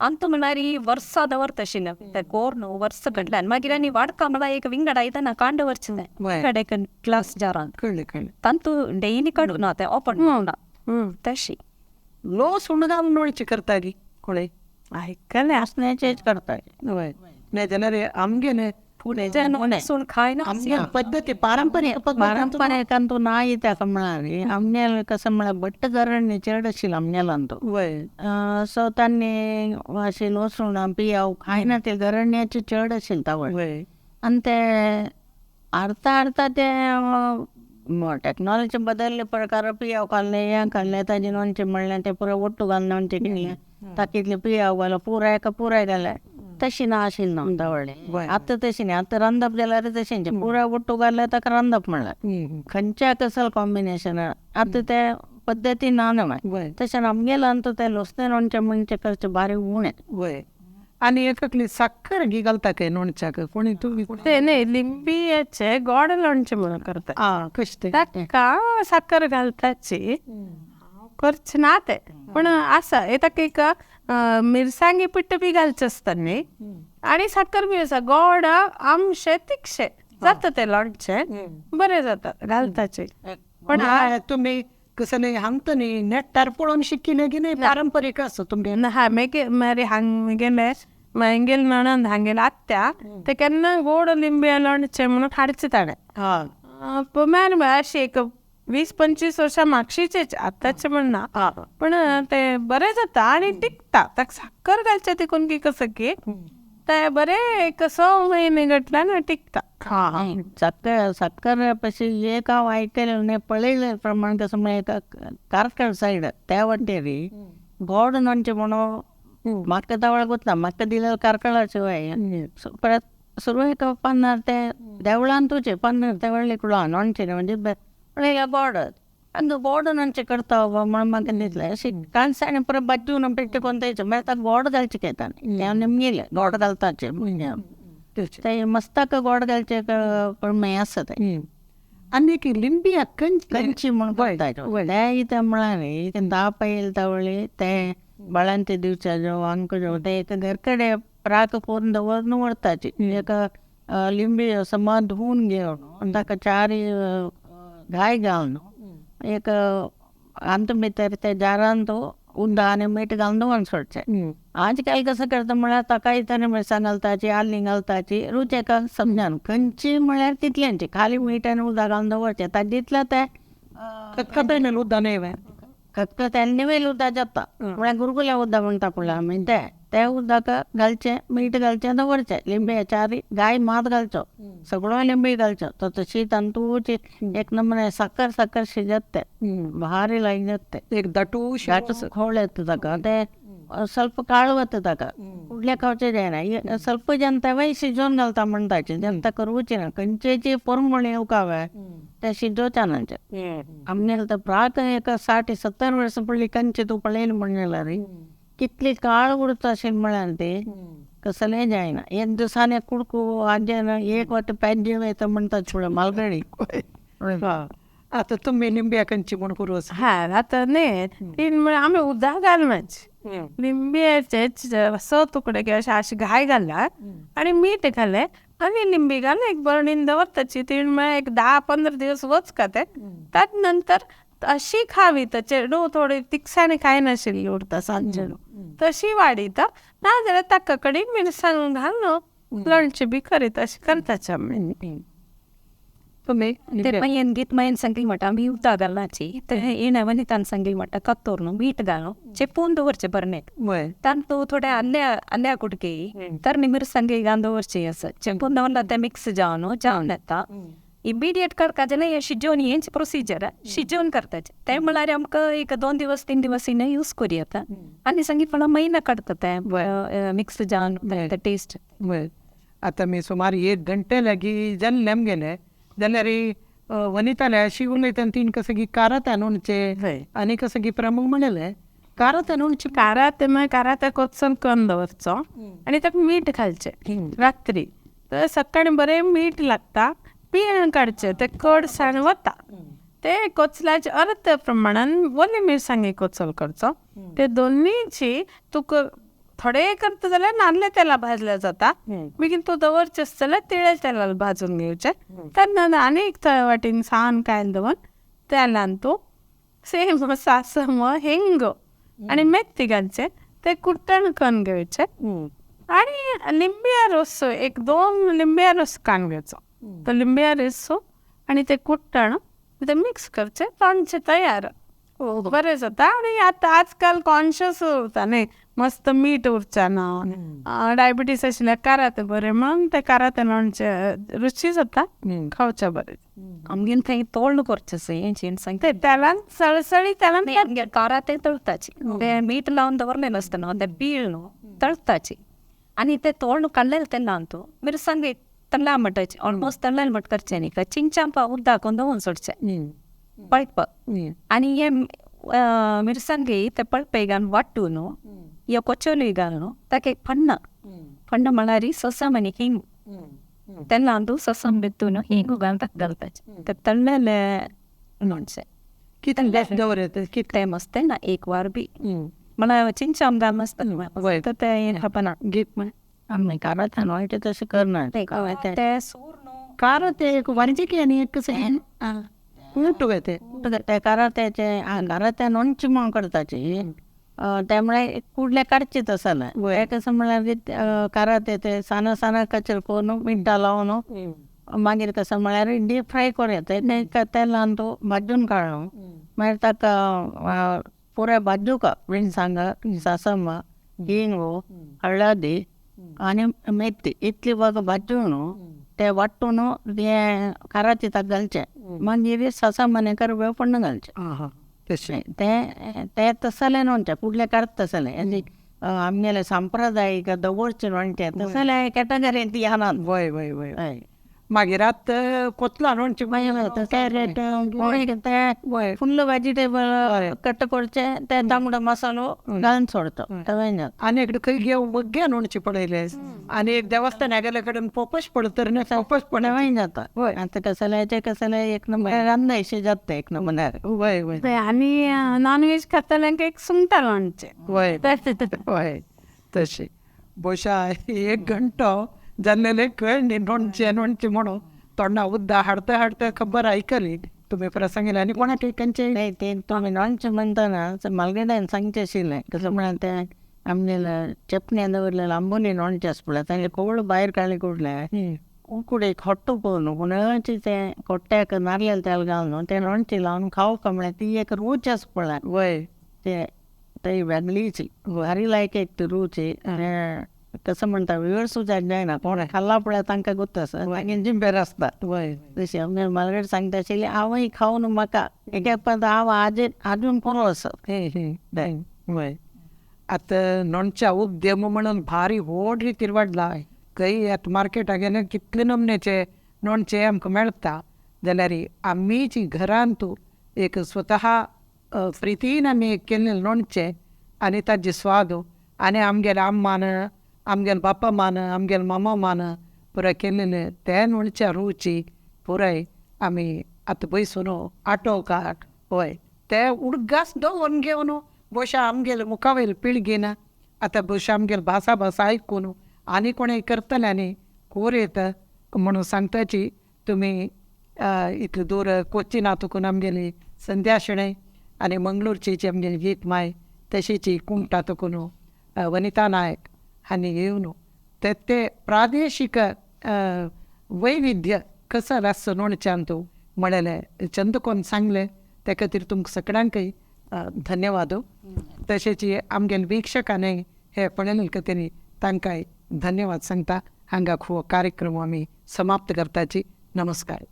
अंतू म्हळ्यार ही वर्सां दवरता अशी ते कोर न्हू वर्स घडल्यान मागीर आनी वाडका म्हळ्यार एक विंगड आयदनां कांड दवरचें विंगड एक ग्लास जारांत कळ्ळें कळ्ळें तांतू डेली काडूं ना तें ओपन ना तशी लोस हुंडगाम लोणचें करता गी कोणें आयकलें आसण्याचेच करता. वय नाही जाल्यार आमगे न्हय लसूण खायना आमगे पद्दती पारंपरीक पारंपरीक अंतू ना कित्याक म्हळ्यार आमगेलें कसं म्हळ्यार भट्ट गरण्य चड आशिल्लें आमगेलो अंतू. वय सो तांणी अशें लसूण पियाव खायना ते गरण्याचे चड आशिल्लें तावळ. वय आनी ते हाडता हाडता ते टॅक्नॉलॉजी बदलले प्रकार पियाव घाललें हें घाललें ताजें लोणचें म्हणलें तें पुरो ओट्टू घालून लोणचें केलें ताकीतलें पियाव घालो पुराय एका पुराय घालें तशी ना आशिल्लें न्हू तावळी. आतां तशें न्ही आतां रांदप जाल्यार तशें पुराय ओट्टू घाल्यार ताका रांदप म्हणल्यार खंयच्या कसल कॉम्बिनेशन आतां ते पद्दती ना न्हू तशें आमगेलें अंतू तें लोसणें लोणचें म्हणचें करचें बारीक उणें. वय आनी एकली साखर गी घालता काय लोणच्याक कोणी तुमी ते न्ही लिंबियाचें गोड लोणचें म्हणून करता आं कशें तें ताका साखर घालताची करचें ना तें पूण आसा ताका एक मिरसांगी पिट्ट बी घालचें आसता न्ही आनी साखर बी आसा गोड आमशें तिखशें जाता तें लोणचें बरें जाता घालताचें. पण तुमी कसं नाही हांगता न्ही नेटार पळोवन शिकिल्लें की नाही पारंपरीक आसा तुमगे? हा, मेगे मागीर हांग गेले मागेल नणंद हांगेल आत्या ते केन्ना गोड लिंबी लोणचें म्हणून हाडचें ताणें. मागीर अशी एक 20-25 वर्सां मागशीचेच, आतांचे म्हण ना, पण ते बरें जाता आनी टिकता. ताका साकर घालचें तिकून की कसं की ते बरें एक 6 म्हयने घातल्यार टिकता. साकर साकर पशी एक हांव आयकलें न्ही पळयलें प्रमाण कसं म्हळ्यार कार्कळ सायड त्या वाटेरी गोड लोणचें म्हणून म्हाका तवळ गोतना म्हाका दिलें कार्कळाचे वय परत सुरवेक पन्नार ते देवळांतूचे पन्नार ते व्हडले कुळां लोणचें म्हणजे पळयल्या गोड आनी गोड लोणचें करता म्हणून म्हाका दिसलें अशी कांसाणे परत बाजून पेट्टे कोण तेचें मागीर ताका गोड घालचें घेता तें निमगेलें गोड घालताचें ते मस्ताक गोड घालचें पण हें आसा तें. आनी एक लिंबी कंची म्हणून करता तें कितें म्हळ्यार न्ही तें ताप येयले तवळे तें बाळांते दिवच्या जो आमकां जो ते एक घर कडेन रात करून दवरून व्हरताची. एक लिंबी समा धुवून घेवन ताका 4 घाय घालून एक आमच्या भितर त्या जारान तो उदक आनी मीठ घालून दवरून सोडचें. आजकाल कसं करता म्हळ्यार ताका इतलें मिरसांग घालताची आल्ली घालताची रूच एका समजान खंयची म्हळ्यार तितल्यांची खाली मीठ आनी उदक घालून दवरचें ताजें जितलें तें खतखतें उदक न्हय खतखतें निवेल उदक जाता म्हळ्यार गुरगुल्या उदक म्हणटा पळय आमी तें तें उदक घालचें मीठ घालचें दवरचें लिंबे 4 गाय मात घालचो सगळो लिंबी घालचो तो तशी तांतूची एक नमुने साकर साकर शिजत तें भारी लायक जाता तें एक दाटू दाटू खोळ येता ताका तें ಸ್ವಲ್ಪ काळ वता ताका फुडल्या खावचें जायना ಸ್ವಲ್ಪ जन तेवय शिजोवन घालता म्हणटाचे तें ताका रुची ना खंयचेची परमळ येवंक हांवें तें शिजोवच्या ना. आमगेले तर प्राक एक 60-70 वर्सां पडली कंची तूं पळयली म्हण जाल्यार कितली काळ उरता अशें म्हळ्यार ती कसलें जायना. एक दिसान एक कुडको आजेन एक वाट पेज्जे वयता म्हणटा पळय मालगडी. आतां तुमी लिंब्या कंची म्हूण करूं. हा आतां न्ही तीन म्हळ्यार आमी उदक घालनाची लिंब्याचे 6 तुकडे किंवा अशे घाय घालला आनी मीठ घालें आनी लिंबी घालून एक बरणीन दवरताची. ती म्हळ्यार एक 10-15 दिवस वच का ते त्यात नंतर अशी खावी तर चेडूं थोडी तिखसाणी खायनाशिल्ली उरता सांजचेडूं तशी वाडयता नाजाल्यार ताका कडेन मिरसांग घालून लोणचें बी करीत अशें करताचे आमी. ते मयेन गीत मयेन सांगली म्हणटा आमी उदक घालनाची ते येणें वनितान सांगली म्हणटा कत्तोर न्हू मीठ घालून चेपून दवरचें बरणेक तातूंत थोडे आल्या कुडके तरणी मिरसांगे घालून दवरची आसा चेपून दवरला तें मिक्स जावन जावन येता. इमिडिएट करता जाल्यार हें शिजोवन हेंच प्रोसिजर शिजोवन करताचें तें म्हळ्यार आमकां एक 2 दिवस 3 दिवस हिणें यूज करूं येता आनी सांगी फळां म्हयनो काडटा तें मिक्स जावन तें टेस्ट. आतां मी सुमार 1 घंटे लागीं जालें आमगेलें जाल्यार वनिताले अशी उलयता तीन कसं की कारात लोणचें आनी कसं की प्रमुख म्हणलें कारात लोणचें कारात मागीर कारात कोचून करून दवरचो आनी ताका मीठ घालचें रात्री तर सकाळीं बरें मीठ लागता पिळून काडचें तें कडसाण वता ते कोचल्याचे अर्द प्रमाणान वली मिरसांगे कोचल करचो ते दोन्हीची तुका थोडे करता जाल्यार नाल्ले तेला भाजल्या जाता बेगीन तूं दवरचें आसता जाल्यार तिळे तेलान भाजून घेवचें. तेन्ना आनी एक वाटेन सान कायल दवर तेलान तूं सेम सासम हिंग आनी मेथी घालचें ते कुट्टण करून घेवचें आनी लिंबिया रोस एक 2 लिंबिया रोस काडून घेवचो तो लिंबिया रोस आनी ते कुट्टण ते मिक्स करचें लोणचें तयार बरें जाता. आनी आतां आजकाल कॉन्शियस उरता न्ही मस्त मीठ उरचें ना डायबिटीस आशिल्ल्या कारात बरें म्हणून ते कारात लोणचें रुची जाता खावचें बरें. आमगेर थंय तोळ्ण करचें हें सांगता तेलान सळसळी तेलान आमगेर कारातें तळताची तें मीठ लावन दवरलें आसता न्हू तें पीळ न्हू तळताची आनी तें तोळ्ण काडलें तेन्ना तूं मिरसांग तल्ला म्हणटाची ऑलमोस्ट तल्ला म्हट करचें न्ही चिंचां उदक दवरून सोडचें पळप आनी हे मिरसांगे ते पळपे घालून वांटून न्हू ह्यो कोचोली घालून ताका एक फण्ण फण्ण म्हळ्यार ससम आनी हिंग तेन्ना तूं ससम भितून हिंग घालून ताका घालपाचें ते तळ्ळेले लोणचें कितलें दवरता कितलें मस्त ना 1 वर बी म्हळ्यार चिंचां घाल मस्त तें खपना गीत म्हण आमी कारात लोणचें तशें करना तें सूर न्हू कारात एक वांजेकी आनी एक कसं कूट ते ते करात्याचे घरात्या लोणची म्हणून करताची त्यामुळे कुडल्या काडची तसं नाही. कसं म्हळ्यार कराते ते साना साना कचर करून मिठां लावन मागीर कसं म्हळ्यार डीप फ्राय करूं येता ते तेलान तो भाजून काडून मागीर ताका पुराय भाजूका मिरसांग सासम हिंगो हळदी आनी मेथी इतली बाग भाजून ते वांटून ते काराती ताका घालचें मागीर सासम आनी करबेव फोण्ण घालचें. तशें ते ते तसलें लोणचें कुडले काडटा तसलें आनी आमगेलें सांप्रदायीक दवरचें लोणचें तसलें कॅटेगरींत येना. वय वय वय. मागीर आतां कोतला लोणचें कॅरेट ते फुल्ल वेजिटेबल कट करचें ते तांबडो मसालो घालून सोडतो. आनी एकदां खंय घेवन मग्गे लोणचें पळयलें आनी एक देवस्थाना गेल्या कडेन पोपश पडत तर पोपश पडवय जाता. आतां कसल्याचें कसलें एक नंबर रांदयशें जाता एक नंबर. वय वय. आनी नॉनव्हेज खातल्यांक एक सुंगटां लोणचें. वय वय तशें बोशा एक घंटो जाल्लेले कळ्ळें लोणचें लोणचें म्हणून तोंडा उद्दा हाडता हाडता खबर आयकली तुमी प्रसंगेले आनी कोणाक तेंचे नाही ते तुमी लोणचें म्हणटना मालगेड्यान सांगचें आशिल्लें कसं म्हळ्यार तें आमगेलें चेपण्या दवरलेलें आंबोली लोणचें आसा पळय तांगे कोवळ भायर काडलें कुडलें उकडे खोट्टो करून कोणाचे तें खोट्ट्याक नारयल तेल घालून तें लोणचें लावन खावप म्हळ्यार ती एक रूच आसा पळय. वय ते ते वेगळीच भारी लायक एक ती रूच. कसं म्हणटा वेळ सुद्दां जायना कोण खाल्ला पळय तांकां गोत्त आसा मागीर जिंबेर आसता. वय तशें आमगे मालगेड सांगता आशिल्ली हांवूय खावन म्हाका एक एक हांव आजून पुरो आसा. वय. आतां लोणच्या उद्यम म्हणून भारी व्हड रितीर वाडला. खंय आतां मार्केटाक गेल्यार कितले नमन्याचे लोणचें आमकां मेळटा जाल्यार आमीच घरांत एक स्वतः प्रितीन आमी केल्लें लोणचें आनी ताजे स्वाद आनी आमगेले अम्मान आमगेले बाप्पा मान आमगेले मामा मान पुराय केल्लें तें लोणच्या रुची पुराय आमी आतां बयसून आटोवका. हय ते उडगास दवरून घेवन बोशा आमगेले मुखावयले पिळगेन आतां बोशा आमगेले भासा भास आयकून आनी कोणें करतलें आनी कोर येता म्हणून सांगताची तुमी इतले दूर कोचीना तुकून आमगेली संध्या शणै आनी मंगळूरची जी आमगेली गीत माय तशीची कुमटा तुकून वनिता नायक हांणी येवन ते ते प्रादेशीक वैविध्य कसं आसता लोणच्यांत म्हणलें चंदकोन सांगलें ते खातीर तुमकां सगळ्यांकय धन्यवाद. तशेंच आमगेले वीक्षकांनी हे पळयले खातीर तांकांय धन्यवाद सांगता. हांगा हो कार्यक्रम आमी समाप्त करताची. नमस्कार.